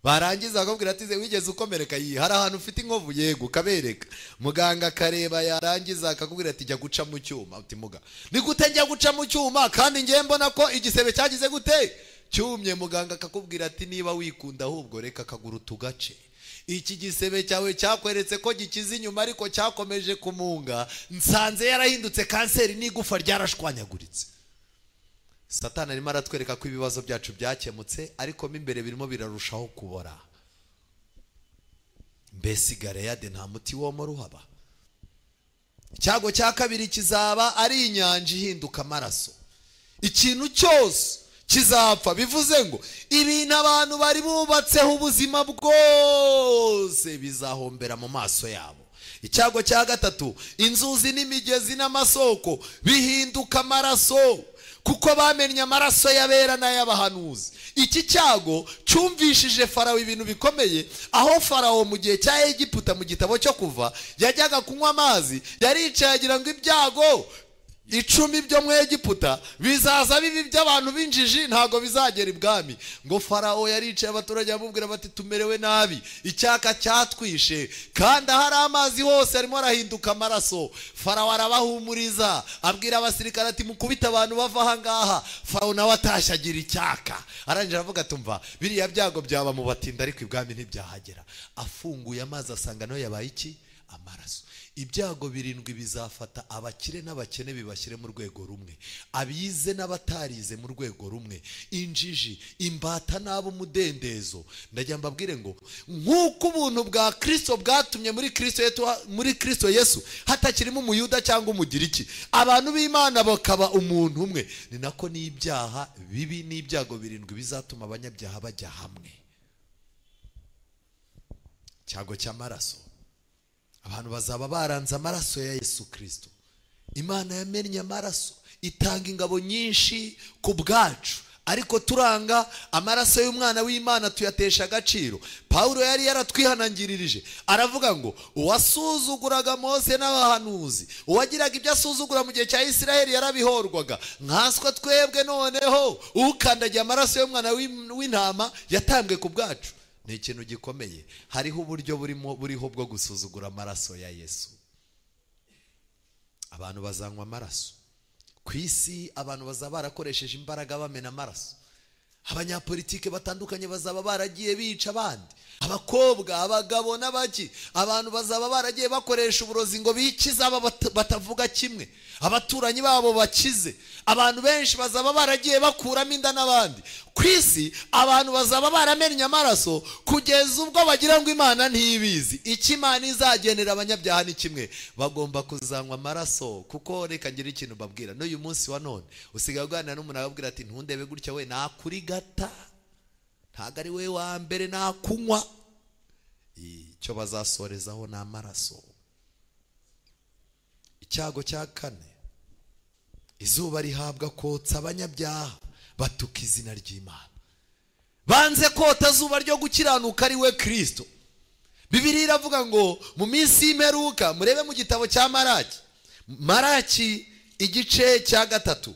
barangiza bakabwira ati wigeze ukomereka? Yi, hari ahantu ufite inkovu? Yego, ukabereka. Muganga akareba, yarangiza akakubwira ati jya guca mu cyuma. Uti muga, ni gute njya guca mu cyuma kandi ngiye mbona ko igisebe cyagize gute cyumye? Muganga akakubwira ati niba wikunda ahubwo reka akaguru tugace. Iki gisebe cyawe cyakweretse ko gikize inyuma ariko cyakomeje kumunga, nsanze yarahindutse kanseri n'igufa ryarashwanyaguritse. Satani arimo aratwereka ko ibibazo byacu byakemutse, ariko mo imbere birimo birarushaho kubora. Mbese Galeyadi nta muti womora uhaba. Icyago cya kabiri kizaba ari inyanja ihinduka amaraso. Ikintu cyose kizapfa, bivuze ngo ibintu abantu bari bubatseho ubuzima bwose bizahombera mu maso yabo. Icyago cya gatatu, inzuzi n'imigezi n'amasoko bihinduka amaraso, kuko bamennye amaraso y'abera n'ay'abahanuzi. Iki cyago cyumvishije Farawo ibintu bikomeye, aho Farawo mu gihe cya Egiputa mu gitabo cyo Kuva yajyaga kunywa amazi, yaricaye agira ngo ibyago 10 byo mu Egiputa bizaza bibi by'abantu b'injiji, ntago bizagera ibwami. Ngo Farawo yaricaye, abaturage bamubwira bati tumerewe nabi, icyaka cyatwishe, kandi ahari amazi hose arimo arahinduka amaraso. Farawo arabahumuriza, abwira abasirikare ati mukubita abantu bava aha ngaha. Farawo nawe atashye agira icyaka, arangije aravuga ati umva biriya byago byaba mu batinda ariko ibwami ntibyahagera. Afunguye amazi asanga nayo yabaye iki? Amaraso. Ibyago 7 bizafata abakire n'abakene bibashyire mu rwego rumwe, abize n'abatarize mu rwego rumwe, injiji, imbata n'abo mudendezo. Ndajya mbabwire ngo nk'uko ubuntu bwa Kristo bwatumye muri Kristo Yesu hatakirimo umuyuda cyangwa umugiriki, abantu b'Imana bakaba umuntu umwe, ni nako n'ibyaha bibi n'ibyago 7 bizatuma abanyabyaha bajya hamwe. Cyago cy'amaraso, abantu bazaba baranze amaraso ya Yesu Kristo. Imana yamennye amaraso, itanga ingabo nyinshi ku bwacu, ariko turanga amaraso y'umwana w'Imana tuyatesha agaciro. Paulo yari yaratwihanangiririje, aravuga ngo uwasuzuguraga Mose n'abahanuzi, uwagiraga ibyo asuzugura mu gihe cya Isiraheli yarabihorwaga, nkaswa twebwe noneho ukandagiye amaraso y'umwana w'intama yatambwe ku bwacu. Ni ikintu gikomeye. Hariho uburyo buriho bwo gusuzugura amaraso ya Yesu. Abantu bazanywa amaraso ku isi, abantu bazaba barakoresheje imbaraga bamena amaraso. Abanyapolitike batandukanye bazaba baragiye bica abandi, abakobwa, abagabo n'abaki. Abantu bazaba baragiye bakoresha uburozi ngo bikize aba batavuga kimwe, abaturanyi babo bakize. Abantu benshi bazaba baragiye bakuramo inda n'abandi. Ku isi abantu bazaba baramennye amaraso kugeza ubwo bagira ngo Imana ntibizi. Icyo Imana izagenera abanyabyaha ni kimwe, bagomba kuzanywa amaraso. Kuko reka ngire ikintu babwira n'uyu munsi wa none, usigaye uganira n'umuntu akabwira ati ntundebe gutya we, nakurigata, ntago ari we wa mbere nakunywa. Icyo bazasorezaho ni amaraso. Icyago cya kane, izuba rihabwa kotsa abanyabyaha batuka izina ry'Imana. Banze kota zuba ryo gukiranuka ari we Kristo. Bibiliya iravuga ngo mu minsi y'imperuka, murebe mu gitabo cya Maraki, Maraki igice cya 3,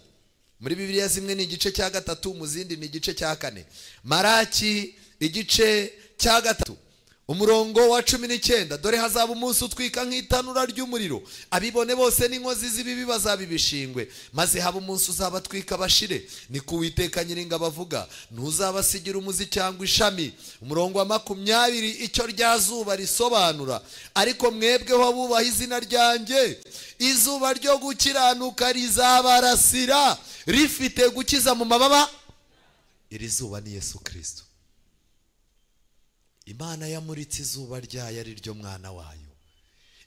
muri Bibiliya zimwe ni igice cya 3, mu zindi ni igice cya 4. Maraki igice cya 3 umurongo wa 19, dore hazaba umunsi utwika nk'itanura ry'umuriro, abibone bose n'inkozi z'ibibi bazabibishingwe, maze haba umunsi uzabatwika bashire. Ni ku Uwiteka Nyiringabo avuga, ntuzabasigira umuzi cyangwa ishami. Umurongo wa 20, icyo rya zuba risobanura, ariko mwebweho abubaha izina ryanjye, izuba ryo gukiranuka rizabarasira rifite gukiza mu mababa. Iri zuba ni Yesu Kristo. Imana yamuritse izuba ryayo ari ryo mwana wayo,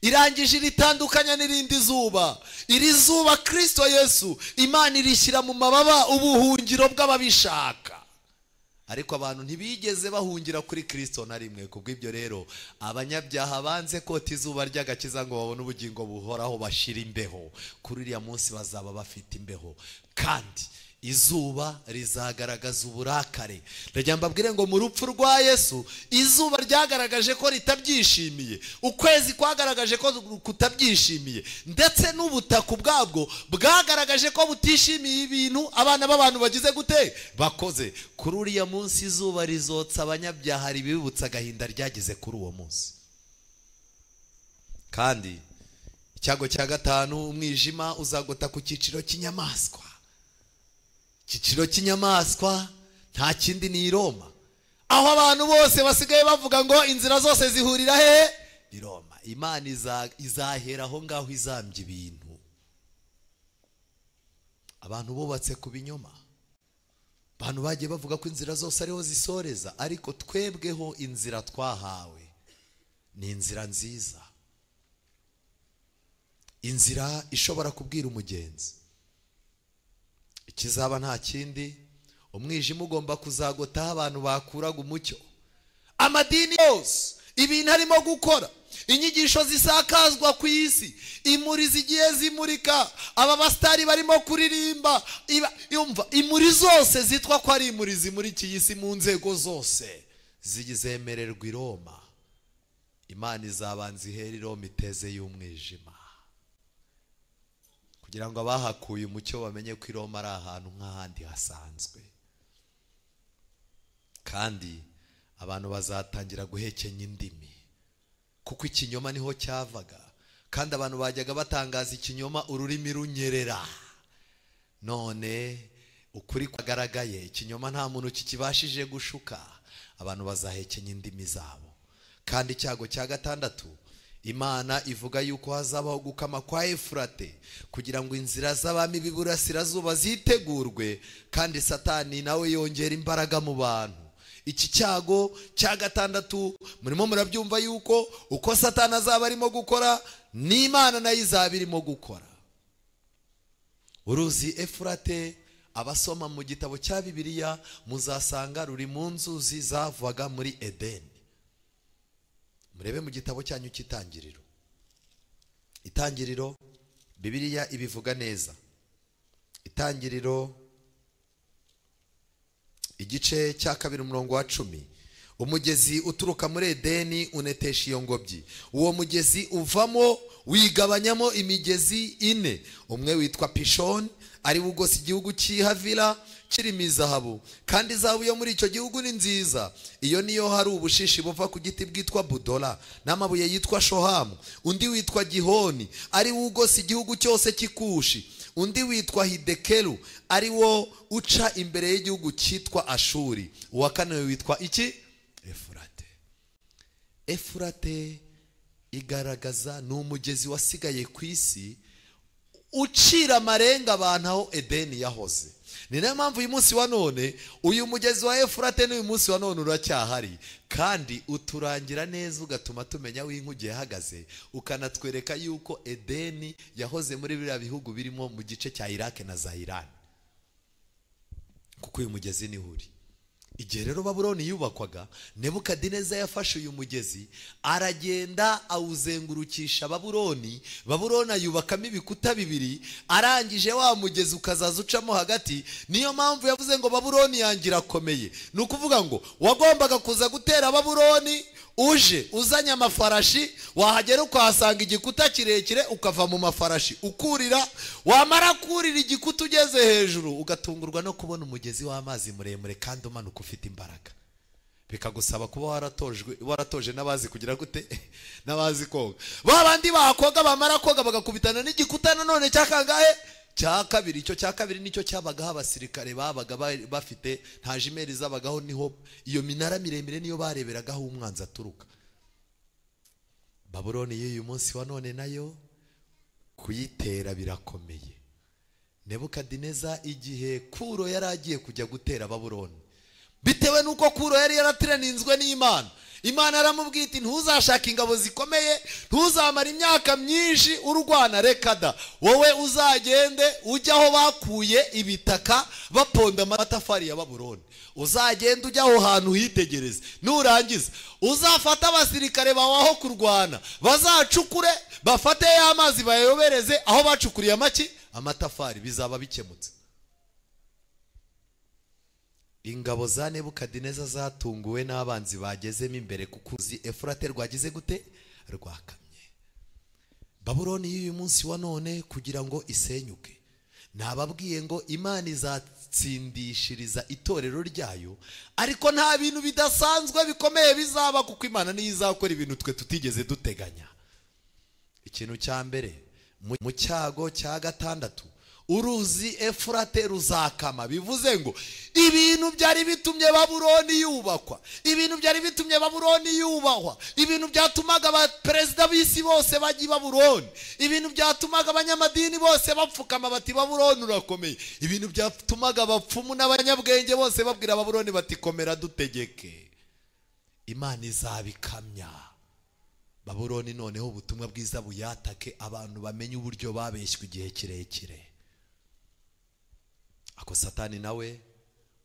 irangije iritandukanya n'irindi zuba. Iri zuba Kristo Yesu, Imana irishyira mu mababa, ubuhungiro bw'ababishaka. Ariko abantu ntibigeze bahungira kuri Kristo na rimwe. Kubw'ibyo rero abanyabyaha banze kota izuba ry'agakiza ngo babone ubugingo buhoraho, bashira imbeho. Kuri uriya munsi bazaba bafite imbeho, kandi izuba rizagaragaza uburakare. Ndagira mbabwire ngo mu rupfu rwa Yesu izuba ryagaragaje ko ritabyishimiye, ukwezi kwagaragaje ko kutabyishimiye, ndetse n'ubutaka ubwabwo bwagaragaje ko butishimiye ibintu abana b'abantu bagize gute bakoze. Kuri uriya munsi izuba rizotsa abanyabyaha, ribibutsa agahinda ryagize kuri uwo munsi. Kandi icyago cya 5, umwijima uzagota ku cyiciro cy'inyamaswa. Icyiciro cy'inyamaswa nta kindi ni Roma, aho abantu bose basigaye bavuga ngo inzira zose zihurira he? I Roma. Imana izahera aho ngaho izambye ibintu. Abantu bubatse ku binyoma, abantu bagiye bavuga ko inzira zose ariho zisoreza, ariko twebweho inzira twahawe ni inzira nziza, inzira ishobora kubwira umugenzi ikizaba nta kindi. Umwijima ugomba kuzagotaho abantu bakuraga umucyo. Amadini yose, ibintu arimo gukora, inyigisho zisakazwa ku isi, imuri zigiye zimurika, aba basitari barimo kuririmba, yumva imuri zose zitwa ko ari imuri zimurikiye isi mu nzego zose zizemererwa i Roma. Imana izabanza ihera i Roma iteze y'umwijima, kugira ngo abahakuye umucyo bamenye ko i Roma ari ahantu nk'ahandi hasanzwe. Kandi abantu bazatangira guhekenya indimi, kuko ikinyoma niho cyavaga, kandi abantu bajyaga batangaza ikinyoma ururimi runyerera. None ukuri kwagaragaye, ikinyoma nta muntu kikibashije gushuka, abantu bazahekenya indimi zabo. Kandi icyago cya 6, Imana ivuga yuko hazabaho gukama kwa Efurate, kugira ngo inzira z'abami b'iburasirazuba zitegurwe, kandi Satani nawe yongera imbaraga mu bantu. Iki cyago cya 6 murimo murabyumva yuko uko Satani azaba arimo gukora n'Imana nayo izaba irimo gukora. Uruzi Efurate, abasoma mu gitabo cya Bibiliya muzasanga ruri mu nzuzi zavaga muri Edeni. Murebe mu gitabo cyanyu cy'Itangiriro. Itangiriro, Bibiliya ibivuga neza. Itangiriro igice cya 2 umurongo wa 10. Umugezi uturuka muri Edeni unetesha iyo ngobyi. Uwo mugezi uvamo wigabanyamo imigezi 4. Umwe witwa Pishoni, ari wugose igihugu cy'Ihavila kirimo izahabu, kandi izahabu yo muri icyo gihugu ni nziza. Iyo niyo hari ubushishi buva ku giti bwitwa Budola n'amabuye yitwa Shohamu. Undi witwa Gihoni, ari wugose igihugu cyose cy'Ikushi. Undi witwa Hidekeru, ari wo uca imbere y'igihugu cyitwa Ashuri. Uwa kane witwa iki? Efurate. Efurate igaragaza ni umugezi wasigaye ku isi ucira amarenga abantu aho Edeni yahoze. Ni nayo mpamvu uyu munsi wa none uyu mugezi wa Efurate n'uyu munsi wa none uracyahari, kandi uturangira neza, ugatuma tumenya aho inkuge yahagaze, ukanatwereka yuko Edeni yahoze muri biriya bihugu birimo mu gice cya Iraq na za Iran, kuko uyu mugezi niho uri. Igihe rero Babuloni yubakwaga, Nebukadineza yafashe uyu mugezi aragenda awuzengurukisha Babuloni. Babuloni ayubakamo ibikuta bibiri, arangije wa mugezi ukazaza ucamo hagati. Niyo mpamvu yavuze ngo Babuloni yanjye irakomeye. Ni ukuvuga ngo wagombaga kuza gutera Babuloni uje uzanye amafarashi, wahagera ukahasanga igikuta kirekire, ukava mu mafarashi ukurira, wamara kurira igikuta ugeze hejuru ugatungurwa no kubona umugezi w'amazi muremure kandi umanuka ufite imbaraga. Bikagusaba kuba waratojwe, waratoje n'abazi kugira gute, n'abazi koga. Babandi bakoga bamara koga bagakubitana n'igikuta nanone cyakangahe cya kabiri. Icyo cya kabiri nicyo cyabagaho abasirikare babaga bafite, nta jimeri zabagaho, niho iyo minara miremire niyo bareberagaho umwanzi aturuka. Babuloni y'uyu munsi wa none nayo kuyitera birakomeye. Nebukadineza igihe Kuro yari agiye kujya gutera Babuloni, bitewe nuko Kuro yari yarateranizwe n'Imana, Imana aramubwira iti ntuzashaka ingabo zikomeye, ntuzamara imyaka myinshi urwana, reka da, wowe uzagende ujya aho bakuye ibitaka baponda amatafari ya Babuloni, uzagende ujya aho hantu hitegereze, nurangiza uzafata abasirikare bawe aho kurwana, bazacukure bafate ya mazi bayobereze aho bacukuriye amaki amatafari, bizaba bikemutse. Ingabo za Nebukadineza zatunguwe n'abanzi bagezemo imbere, kuko uzi Efurate rwagize gute, rwakamye. Babuloni y'uyu munsi wa none kugira ngo isenyuke, nababwiye ngo Imana izatsindishiriza itorero ryayo, ariko nta bintu bidasanzwe bikomeye bizaba, kuko Imana niyo izakora ibintu twe tutigeze duteganya. Ikintu cya mbere, mu cyago cya gatandatu uruzi Efurate ruzakama. Bivuze ngo ibintu byari bitumye Babuloni yubakwa, ibintu byari bitumye Babuloni yubahwa, ibintu byatumaga abaperezida b'isi bose bajya i Babuloni, ibintu byatumaga abanyamadini bose bapfukama bati Babuloni urakomeye, ibintu byatumaga abapfumu n'abanyabwenge bose babwira Babuloni bati komera dutegeke, Imana izabikamya. Babuloni noneho ubutumwa bwiza buyatake, abantu bamenye uburyo babeshywe igihe kirekire. Ako Satani nawe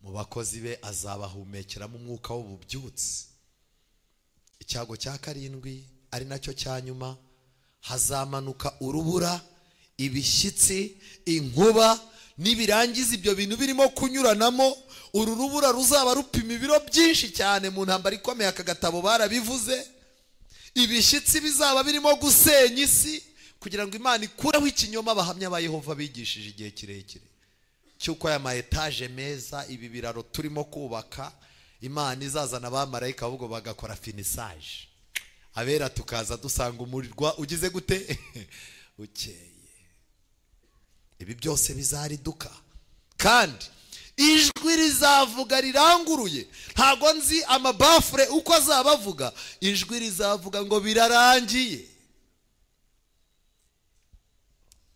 mu bakozi be azabahumekeramo umwuka w'ububyutse. Icyago cya karindwi ari nacyo cya nyuma, hazamanuka urubura, ibishyitsi, inkuba, nibirangiza ibyo bintu birimo kunyuranamo, uru rubura ruzaba rupima ibiro byinshi cyane. Mu ntambara ikomeye aka gatabo barabivuze, ibishyitsi bizaba birimo gusenya isi kugira ngo Imana ikureho ikinyoma abahamya ba Yehova bigishije igihe kirekire, cyuko aya ma etaje meza, ibi biraro turimo kubaka, Imana izazana abamarayika ahubwo bagakora finissage, abera tukaza dusanga umurwa ugize gute ukeye. Ibi byose bizariduka, kandi ijwi rizavuga riranguruye. Ntago nzi amabafure uko azabavuga, ijwi rizavuga ngo birarangiye.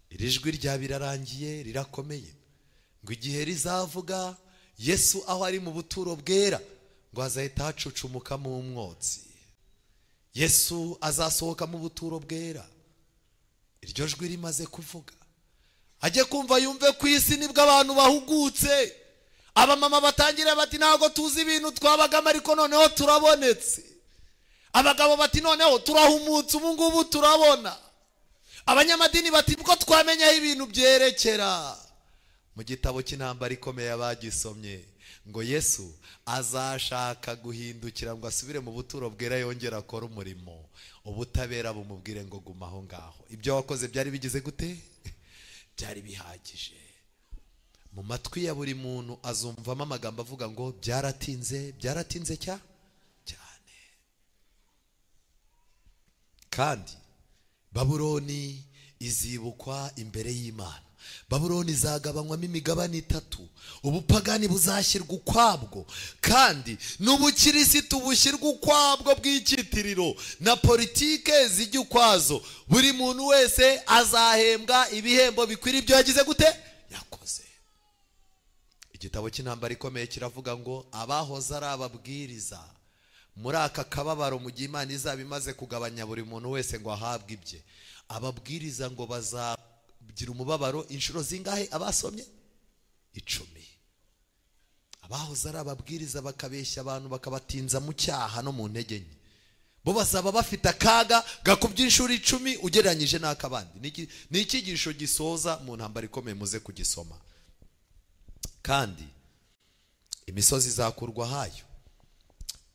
Iri jwi rya birarangiye rirakomeye. Ngo igihe rizavuga Yesu aho ari mu buturo bwera, ngo azahita hacucumuka mu mwotsi. Yesu azasohoka mu buturo bwera. Iryo jwi rimaze kuvuga, ajye kumva yumve ku isi nibwo abantu bahugutse. Abamama batangira bati ntago tuzi ibintu twabagamo ariko noneho turabonetse. Abagabo bati noneho turahumutse ubu ngubu turabona. Abanyamadini bati bwo twamenyaho ibintu byerekera. Mu gitabo cy'intambara ikomeye abagisomye ngo Yesu azashaka guhindukira ngo asubire mu buturo bwera yongera akora umurimo. Ubutabera bumubwire ngo guma aho ngaho, ibyo wakoze byari bigize gute? Byari bihagije. Mu matwi ya buri muntu azumvamo amagambo avuga ngo byaratinze, byaratinze cyane. Kandi Babuloni izibukwa imbere y'Imana. Babuloni izagabanywamo imigabane itatu, ubupagani buzashyirwa ukwabwo, kandi n'ubukirisitu bushyirwa ukwabwo bw'icyitiriro, na politike zijya ukwazo. Buri muntu wese azahembwa ibihembo bikwira ibyo yagize gute? Yakoze. Igitabo cy'intambara ikomeye kiravuga ngo abahoze ari ababwiriza muri aka kababaro, mu gihe Imana izaba imaze kugabanya buri muntu wese ngo ahabwe ibye, ababwiriza ngo bazagira umubabaro inshuro zingahe? Abasomye 10. Abahoze ari ababwiriza bakabeshya abantu bakabatinza mu cyaha no mu ntege nke, bo bazaba bafite akaga gakubye inshuro 10 ugereranyije n'akabandi. Ni icyigisho gisoza mu ntambara ikomeye, muze kugisoma. Kandi imisozi izakurwa hayo.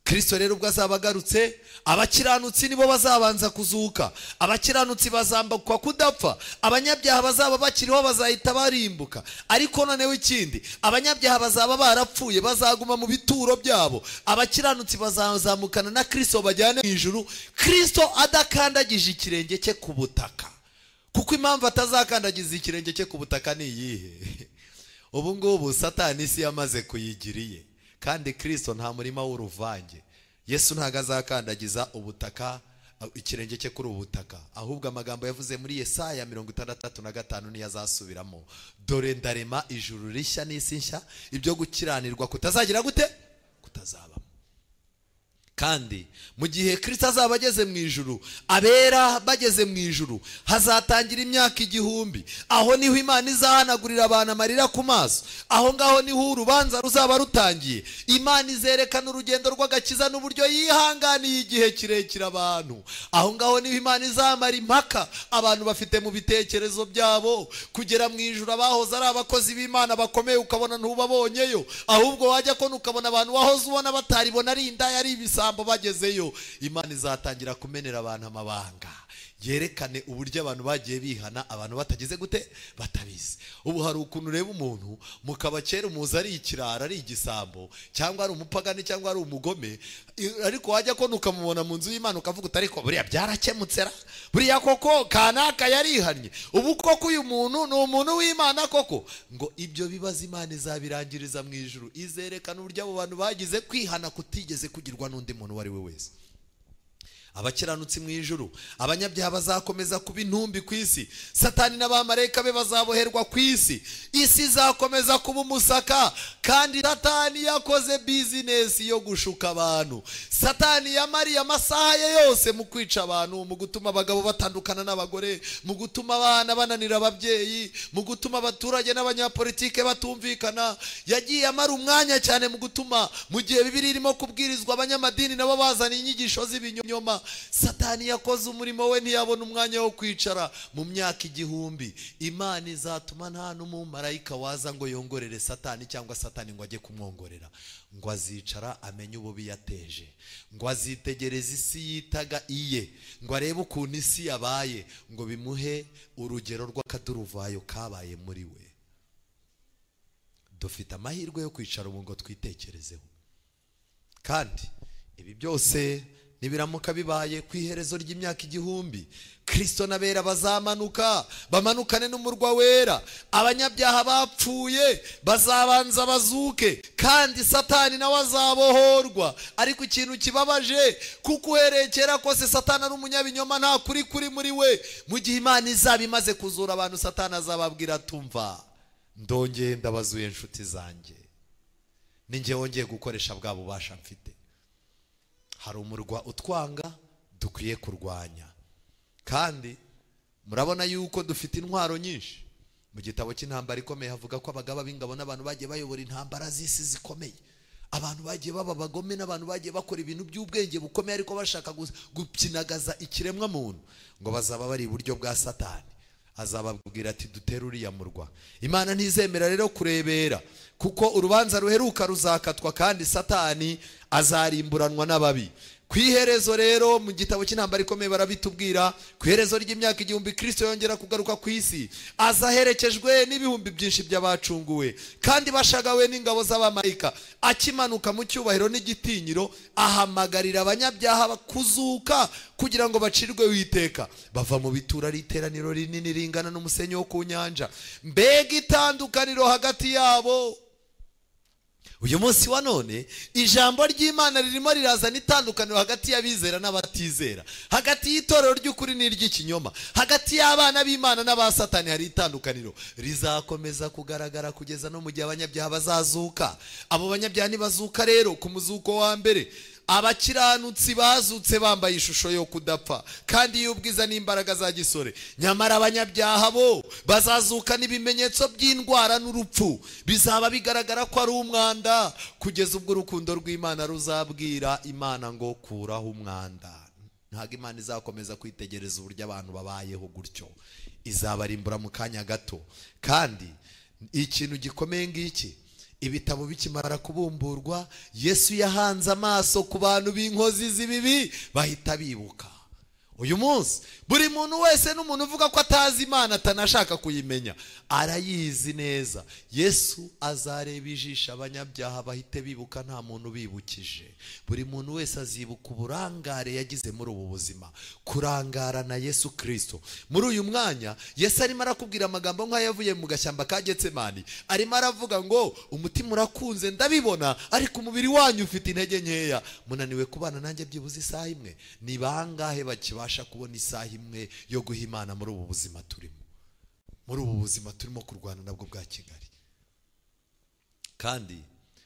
Kristo rero ubwo azaba agarutse, abakiranutsi nibo bazabanza kuzuka, abakiranutsi bazambukwa kudapfa, abanyabyaha bazaba bakiriho bazahita barimbuka. Ariko noneho ikindi, abanyabyaha bazaba barapfuye bazaguma mu bituro byabo, abakiranutsi bazazamukana na Kristo bajyane mu ijuru, Kristo adakandagije ikirenge cye ku butaka. Kuko impamvu atazakandagiza ikirenge cye ku butaka ni iyihe? Ubu ngubu Satani isi yamaze kuyigiriye, kandi Kristo nta murima w'uruvange. Yesu ntago azakandagiza ubutaka, ikirenge cye kuri ubutaka, ahubwo amagambo yavuze muri Yesaya 65 niyo azasubiramo: dore ndarema ijuru rishya n'isi nshya, ibyo gukiranirwa kutazagira gute? Kutazabamo. Kandi mu gihe Kristo azaba ageze mu ijuru, abera bageze mu ijuru, hazatangira imyaka 1000. Aho niho Imana izahanagurira abantu amarira ku maso, aho ngaho niho urubanza ruzaba rutangiye. Imana izerekana urugendo rw'agakiza n'uburyo yihanganiye igihe kirekire abantu. Aho ngaho niho Imana izamara impaka abantu bafite mu bitekerezo byabo kugera mu ijuru. Abahoze ari abakozi b'Imana bakomeye ukabona ntubabonyeyo, ahubwo wajya kona ukabona abantu wahoze ubona bataribona ari indaya ari ibisambo bagezeyo. Imana izatangira kumenera abantu amabanga, yerekane uburyo abantu bagiye bihana abantu batagize gute? Batabizi. Ubu hari ukuntu ureba umuntu mukaba kera umuzi ari ikirara, ari igisambo, cyangwa ari umupagani, cyangwa ari umugome, ariko wajya kona ukamubona mu nzu y'Imana ukavuga uti ariko buriya byarakemutse ra, buriya koko kanaka yarihannye, ubu koko uyu muntu ni umuntu w'Imana koko. Ngo ibyo bibazo Imana izabirangiriza mu ijuru, izerekana uburyo abo bantu bagize kwihana kutigeze kugirwa n'undi muntu uwo ari we wese. Abakiranutsi mu ijuru, abanyabyaha bazakomeza kuba intumbi ku isi, Satani n'abamarayika be bazaboherwa ku isi, isi izakomeza kuba umusaka. Kandi Satani yakoze business yo gushuka abantu. Satani yamariye amasaha ye yose mu kwica abantu, mu gutuma abagabo batandukana n'abagore, mu gutuma abana bananira ababyeyi, mu gutuma abaturage n'abanyapolitike batumvikana. Yagiye amara umwanya cyane mu gutuma, mu gihe Bibiliya irimo kubwirizwa, abanyamadini nabo bazana inyigisho z'ibinyoma. Satani yakoze umurimo we, ntiyabona umwanya wo kwicara. Mu myaka 1000 Imana izatuma nta n'umumarayika waza ngo yongorere Satani, cyangwa Satani ngo ajye kumwongorera, ngo azicara amenye ububi yateje, ngo azitegereze isi yitaga iye, ngo arebe ukuntu isi yabaye, ngo bimuhe urugero rw'akaduruvayo kabaye muri we. Dufite amahirwe yo kwicara ubu ngo twitekerezeho. Kandi ibi byose nibiramuka bibaye ku iherezo ry'imyaka 1000, Kristo n'abera bazamanuka bamanukane n'umurwa wera, abanyabyaha bapfuye bazabanza bazuke, kandi Satani nawe azabohorwa. Ariko ikintu kibabaje, kuko uhereye kera kose Satani ari umunyabinyoma, nta kuri kuri muri we. Mu gihe Imana izaba imaze kuzura abantu, Satani azababwira tumva, ndongeye ndabazuye inshuti zanjye, ninjye wongeye gukoresha bwa bubasha mfite. Hari umurwa utwanga dukwiye kurwanya. Kandi murabona yuko dufite intwaro nyinshi. Mu gitabo cy'intambara ikomeye havuga ko abagaba b'ingabo n'abantu bagiye bayobora intambara z'isi zikomeye, abantu bagiye baba abagome n'abantu bagiye bakora ibintu by'ubwenge bukomeye ariko bashaka gupyinagaza ikiremwa muntu, ngo bazaba bari iburyo bwa Satani. Azababwira ati dutere uriya murwa. Imana ntizemera rero kurebera, kuko urubanza ruheruka ruzakatwa, kandi Satani azarimburanwa n'ababi. Ku iherezo rero mu gitabo cy'intambara ikomeye barabitubwira, ku iherezo ry'imyaka 1000 Kristo yongera kugaruka ku isi, azaherekejwe n'ibihumbi byinshi by'abacunguwe kandi bashagawe n'ingabo z'abamarayika. Akimanuka mu cyubahiro n'igitinyiro, ahamagarira abanyabyaha kuzuka kugira ngo bacirwe witeka. Bava mu bitura ari iteraniro rinini ringana n'umusenyi wo ku nyanja. Mbega itandukaniro hagati yabo! Uyu munsi wa none ijambo ry'Imana ririmo rirazana itandukaniro hagati y'abizera n'abatizera, hagati y'itorero ry'ukuri n'iry'ikinyoma, hagati y'abana b'Imana n'abasatani. Hari itandukaniro rizakomeza kugaragara kugeza no mu gihe abanyabyaha bazazuka. Abo banyabyaha nibazuka rero ku muzuko wa mbere, abakiranutsi bazutse bambaye ishusho yo kudapfa kandi y'ubwiza n'imbaraga za gisore. Nyamara abanyabyaha bo bazazuka n'ibimenyetso by'indwara n'urupfu, bizaba bigaragara ko ari umwanda, kugeza ubwo urukundo rw'Imana ruzabwira Imana ngo kuraho umwanda. Ntabwo Imana izakomeza kwitegereza uburyo abantu babayeho gutyo, izabarimbura mu kanya gato. Kandi ikintu gikomeye ngiki, ibitabo bikimara kubumburwa, Yesu yahanze amaso ku bantu b'inkozi z'ibibi bahita bibuka. Uyu munsi buri muntu wese n'umuntu uvuga ko atazi Imana atanashaka kuyimenya, arayizi neza. Yesu azareba ijisho abanyabyaha bahite bibuka, nta muntu bibukije. Buri muntu wese azibuka uburangare yagize muri ubu buzima, kurangara na Yesu Kristo. Muri uyu mwanya Yesu arimo arakubwira amagambo nk'ayavuye mu gashyamba ka Getsemani. Arimo aravuga ngo umutima urakunze ndabibona, ariko umubiri wanyu ufite intege nkeya, munaniwe kubana nanjye byibuze isaha imwe. Ni bangahe bakibasha kubona isaha imwe yo guha Imana muri ubu buzima turimo, muri ubu buzima turimo kurwana nabwo bwa Kigali? Kandi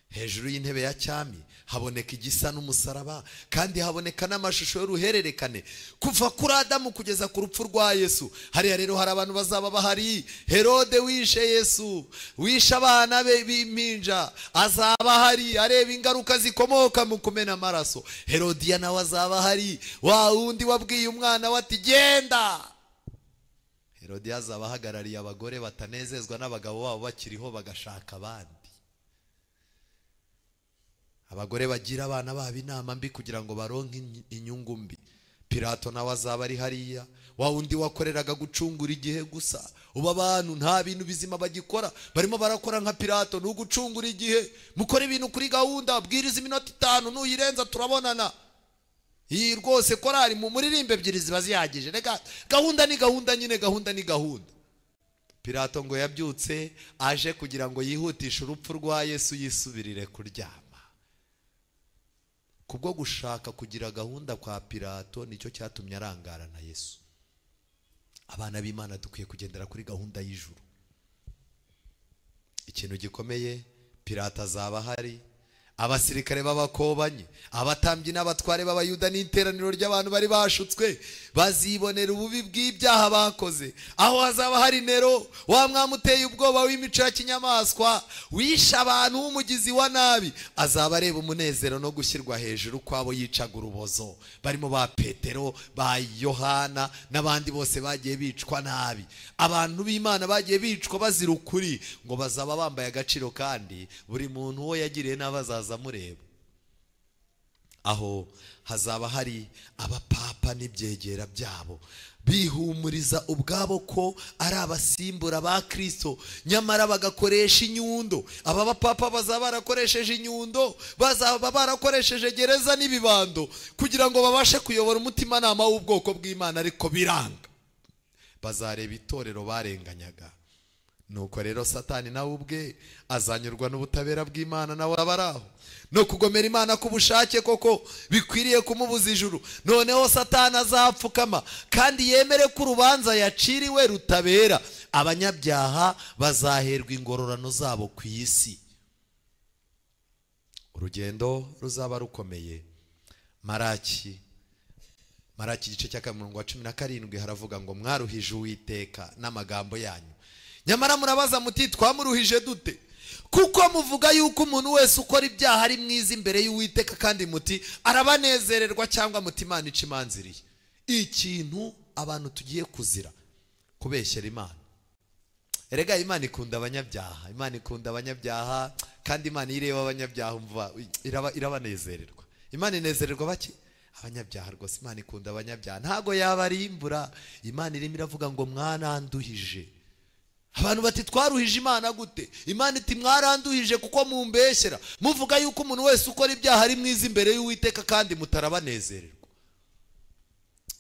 hejuru y'intebe ya cyami haboneka igisa n'umusaraba, kandi haboneka n'amashusho y'uruhererekane kuva kuri Adamu kugeza ku rupfu rwa Yesu. Hariya rero hari abantu bazaba bahari. Herode wishe Yesu, wishe abana be b'impinja, azaba ahari areba ingaruka zikomoka mu kumena amaraso. Herodiya nawe azaba ahari, wa wundi wabwiye umwana we ati genda. Herodiya azaba ahagarariye abagore batanezezwa n'abagabo babo bakiriho bagashaka abandi, abagore bagira abana babo inama mbi kugira ngo baronke inyungu mbi. Pilato nawe azaba ari hariya, wa wundi wakoreraga gucungura igihe gusa. Ubu abantu nta bintu bizima bagikora, barimo barakora nka Pilato, ni ugucungura igihe. Mukora ibintu kuri gahunda, bwiriza iminota 5 nuyirenza turabonana. Iyi rwose korari mu muririmbe ebyiri ziba zihagije. Reka gahunda ni gahunda nyine, gahunda ni gahunda. Pilato ngo yabyutse aje kugira ngo yihutishe urupfu rwa Yesu yisubirire kuryama. Kubwo gushaka kugira gahunda kwa Pilato nicyo cyatumye arangara na Yesu. Abana b'Imana dukwiye kugendera kuri gahunda y'ijuru. Ikintu gikomeye, Pilato azaba ahari, abasirikare b'abakobanye, abatambyi n'abatware b'Abayuda n'iteraniro ry'abantu bari bashutswe bazibonera ububi bw'ibyaha bakoze. Aho hazaba hari Nero, wa mwami uteye ubwoba w'imico ya kinyamaswa, wishe abantu w'umugizi wa nabi, azaba areba umunezero no gushyirwa hejuru kwabo yicaga urubozo, barimo ba Petero, ba Yohana n'abandi bose bagiye bicwa nabi. Abantu b'Imana bagiye bicwa bazira ukuri, ngo bazaba bambaye agaciro, kandi buri muntu uwo yagiriye n'abazaza mureba. Aho hazaba hari abapapa n'ibyegera byabo bihumuriza ubwabo ko ari abasimbura ba Kristo, nyamara bagakoresha inyundo. Aba bapapa bazaba barakoresheje inyundo, bazaba barakoresheje gereza n'ibibando kugira ngo babashe kuyobora umutimanama w'ubwoko bw'Imana, ariko biranga. Bazareba itorero barenganyaga. Nuko rero Satani nawe ubwe azanyurwa n'ubutabera bw'Imana, nawe abaraho no kugomera Imana kubushake koko bikwiriye kumubuza ijuru. Noneho Satani azapfukama kandi yemere ko urubanza yaciriwe rutabera. Abanyabyaha bazaherwa ingororano zabo ku isi. Urugendo ruzaba rukomeye. Maraki igice cya 17 haravuga ngo mwaruhije Uwiteka n'amagambo yanyu, nyamara murabaza muti twamuruhije dute? Kuko muvuga yuko umuntu wese ukora ibyaha ari mwiza imbere y'Uwiteka, kandi muti arabanezererwa, cyangwa muti Imana ica imanziriye. Ikintu abantu tugiye kuzira, kubeshyera Imana. Erega Imana ikunda abanyabyaha, Imana ikunda abanyabyaha, kandi Imana ireba abanyabyaha umva irabanezererwa. Imana inezererwa baki? Abanyabyaha rwose Imana ikunda abanyabyaha, ntago yabarimbura. Imana irimo iravuga ngo mwaranduhije. Abantu bati twaruhije Imana gute? Imana iti mwaranduhije kuko mumbeshyera, muvuga yuko umuntu wese ukora ibyaha ari mwiza imbere y'Uwiteka kandi mutarabanezererwa.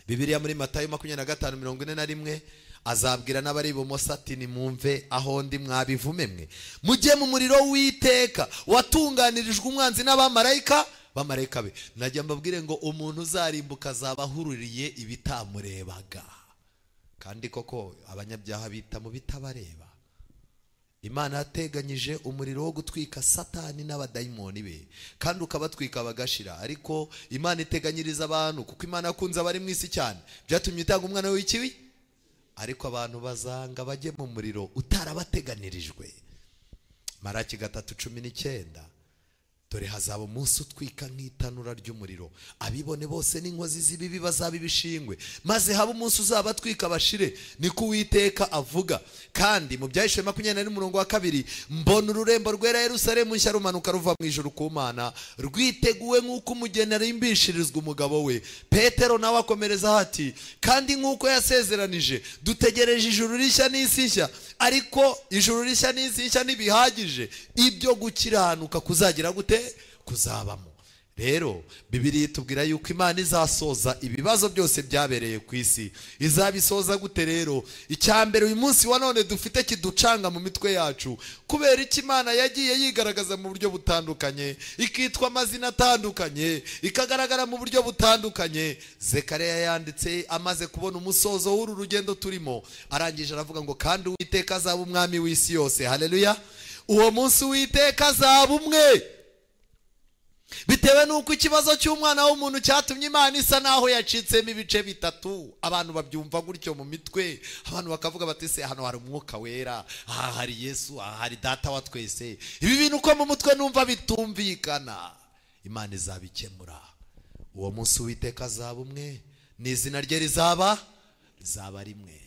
Bibiliya muri Matayo 25:41 azabwira n'abari ibumoso ati nimumve aho ndi mwabivume mwe, mujye mu muriro w'Uwiteka watunganirijwe umwanzi n'abamarayika bamarayika be. Najya mbabwire ngo umuntu uzarimbuka azaba ahururiye ibitamurebaga. Kandi koko abanyabyaha bita mu bitabareba. Imana yateganyije umuriro wo gutwika Satani n'abadayimoni be, kandi ukabatwika bagashira. Ariko Imana iteganyiriza abantu, kuko Imana yakunze abari mu isi cyane, byatumye itanga umwana w'ikibi. Ariko abantu bazanga bajye mu muriro utarabateganirijwe. Maraki 3:19, dore hazaba umunsi utwika nk'itanura ry'umuriro, abibone bose n'inkozi z'ibibi bazaba ibishingwe, maze haba umunsi uzabatwika bashire, niko Uwiteka avuga. Kandi mu Byahishwe 24:2, mbona ururembo rwera Yerusalemu nshya rumanuka ruva mu ijuru ku Mana, rwiteguwe nk'uko umugeni arimbishirizwa umugabo we. Petero nawe akomereza ati kandi nk'uko yasezeranije dutegereje ijuru rishya n'isi nshya. Ariko ijuru rishya n'isi nshya ntibihagije, ibyo gukiranuka kuzagira gute? Kuzabamo. Rero Bibiliya itubwira yuko Imana izasoza ibibazo byose byabereye ku isi. Izabisoza gute rero? Icyambere uyu munsi wa none dufite kiducanga mu mitwe yacu, kubera iki Imana yagiye yigaragaza mu buryo butandukanye, ikitwa amazina atandukanye, ikagaragara mu buryo butandukanye. Zekariya yanditse amaze kubona umusozo w'uru rugendo turimo, arangije aravuga ngo kandi Uwiteka azaba umwami w'isi yose. Haleluya! Uwo munsi Uwiteka azaba umwe. Bitewe nuko ikibazo cy'umwana w'umuntu cyatumye Imana isa naho yacitsemo ibice bitatu. Abantu babyumva gutyo mu mitwe, abantu bakavuga bati se hano hari umwuka wera, aha hari Yesu, aha hari data wa twese. Ibi bintu uko mu mutwe numva bitumvikana. Imana izabikemura. Uwo munsi Uwiteka azaba umwe, n'izina rye rizaba rimwe.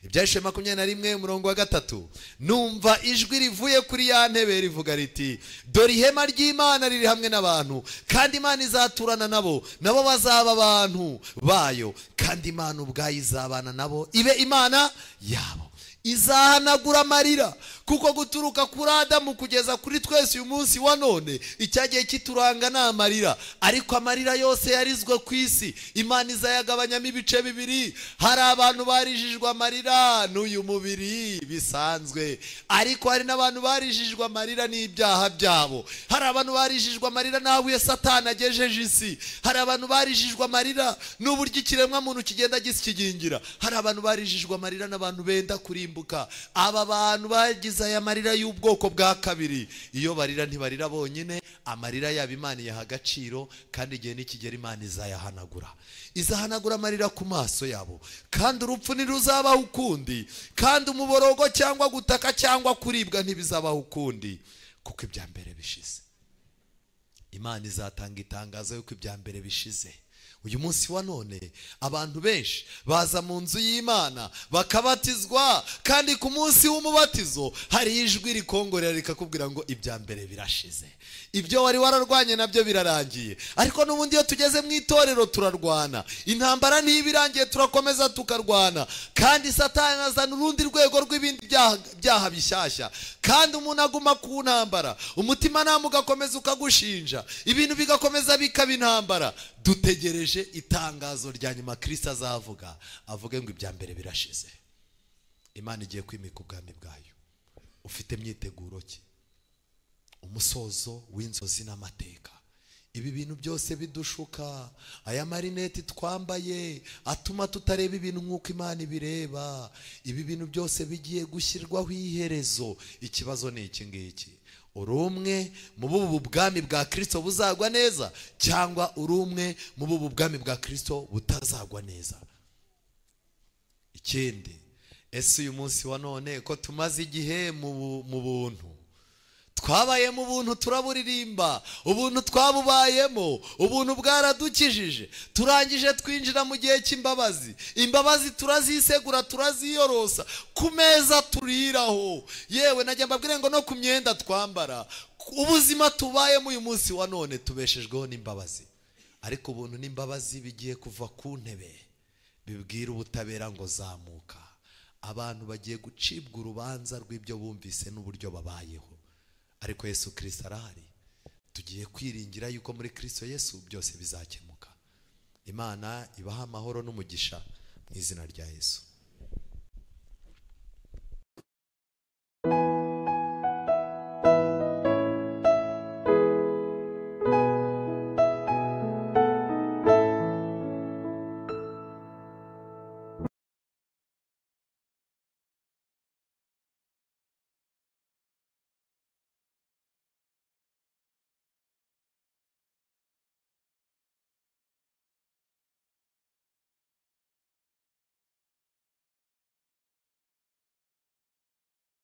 Ibyahishwe 21:3, numva ijwi rivuye kuri ya ntebe rivuga riti dore ihema ry'Imana riri hamwe n'abantu, kandi Imana izaturana nabo, nabo bazaba abantu bayo, kandi Imana ubwayo izabana nabo, ibe Imana yabo. Izahanagura amarira, kuko guturuka kuri Adamu kugeza kuri twese uyu munsi wa none icyagiye kituranga ni amarira. Ariko amarira yose yarizwe ku isi Imana izayagabanyamo ibice bibiri. Hari abantu barijijwe amarira n'uyu mubiri bisanzwe, ariko hari n'abantu barijijwe amarira n'ibyaha byabo. Hari abantu barijijwe amarira n'aho Satani agejeje isi. Hari abantu barijijwe amarira n'uburyo ikiremwa muntu kigenda gisikigingira. Hari abantu barijijwe amarira n'abantu benda kurimbuka. Aba bantu bagize aya marira y'ubwoko bwa kabiri, iyo barira ntibarira bonyine, amarira yabo Imana iyaha agaciro, kandi igihe nikigera Imana izayahanagura. Izahanagura amarira ku maso yabo, kandi urupfu ntiruzabaho ukundi, kandi umuborogo cyangwa gutaka cyangwa kuribwa ntibizabaho ukundi, kuko ibya mbere bishize. Imana izatanga itangazo yuko ibya mbere bishize. Uyu munsi wa none abantu benshi baza mu nzu y'Imana bakabatizwa, kandi ku munsi w'umubatizo hari ijwi rikongorera rikakubwira ngo ibya mbere birashize, ibyo wari wararwanye nabyo birarangiye. Ariko n'ubundi iyo tugeze mu itorero turarwana, intambara ntibirangiye, turakomeza tukarwana, kandi Satani azana urundi rwego rw'ibindi byaha bishyashya, kandi umuntu aguma ku ntambara, umutima namu ugakomeza ukagushinja, ibintu bigakomeza bikaba intambara. Dutegereje itangazo rya nyuma Kristo azavuga, avuge ngo ibya mbere birashize. Imana igiye kwimika ubwami bwayo. Ufite myiteguro ki? Umusozo w'inzozi n'amateka. Ibi bintu byose bidushuka, aya marineti twambaye atuma tutareba ibintu nk'uko Imana ibireba. Ibi bintu byose bigiye gushyirwaho iherezo. Ikibazo ni iki ngiki: uri umwe mu bubu bwami bwa Kristo buzagwa neza, cyangwa uri umwe mu bubu bwami bwa Kristo butazagwa neza? Ikindi, ese uyu munsi wa none ko tumaze igihe mu buntu, twabaye mu buntu, turaburirimba ubuntu twabubayemo, ubuntu bwaradukijije, turangije twinjira mu gihe cy'imbabazi, imbabazi turazisegura, turaziyorosa, ku meza turiraho, yewe najya mbabwire ngo no ku myenda twambara. Ubuzima tubayemo uyu munsi wa none tubeshejweho n'imbabazi. Ariko ubuntu n'imbabazi bigiye kuva ku ntebe bibwira ubutabera ngo zamuka. Abantu bagiye gucibwa urubanza rw'ibyo bumvise n'uburyo babayeho, ariko Yesu Kristo arahari. Tugiye kwiringira yuko muri Kristo Yesu byose bizakemuka. Imana ibaha amahoro n'umugisha mu izina rya Yesu.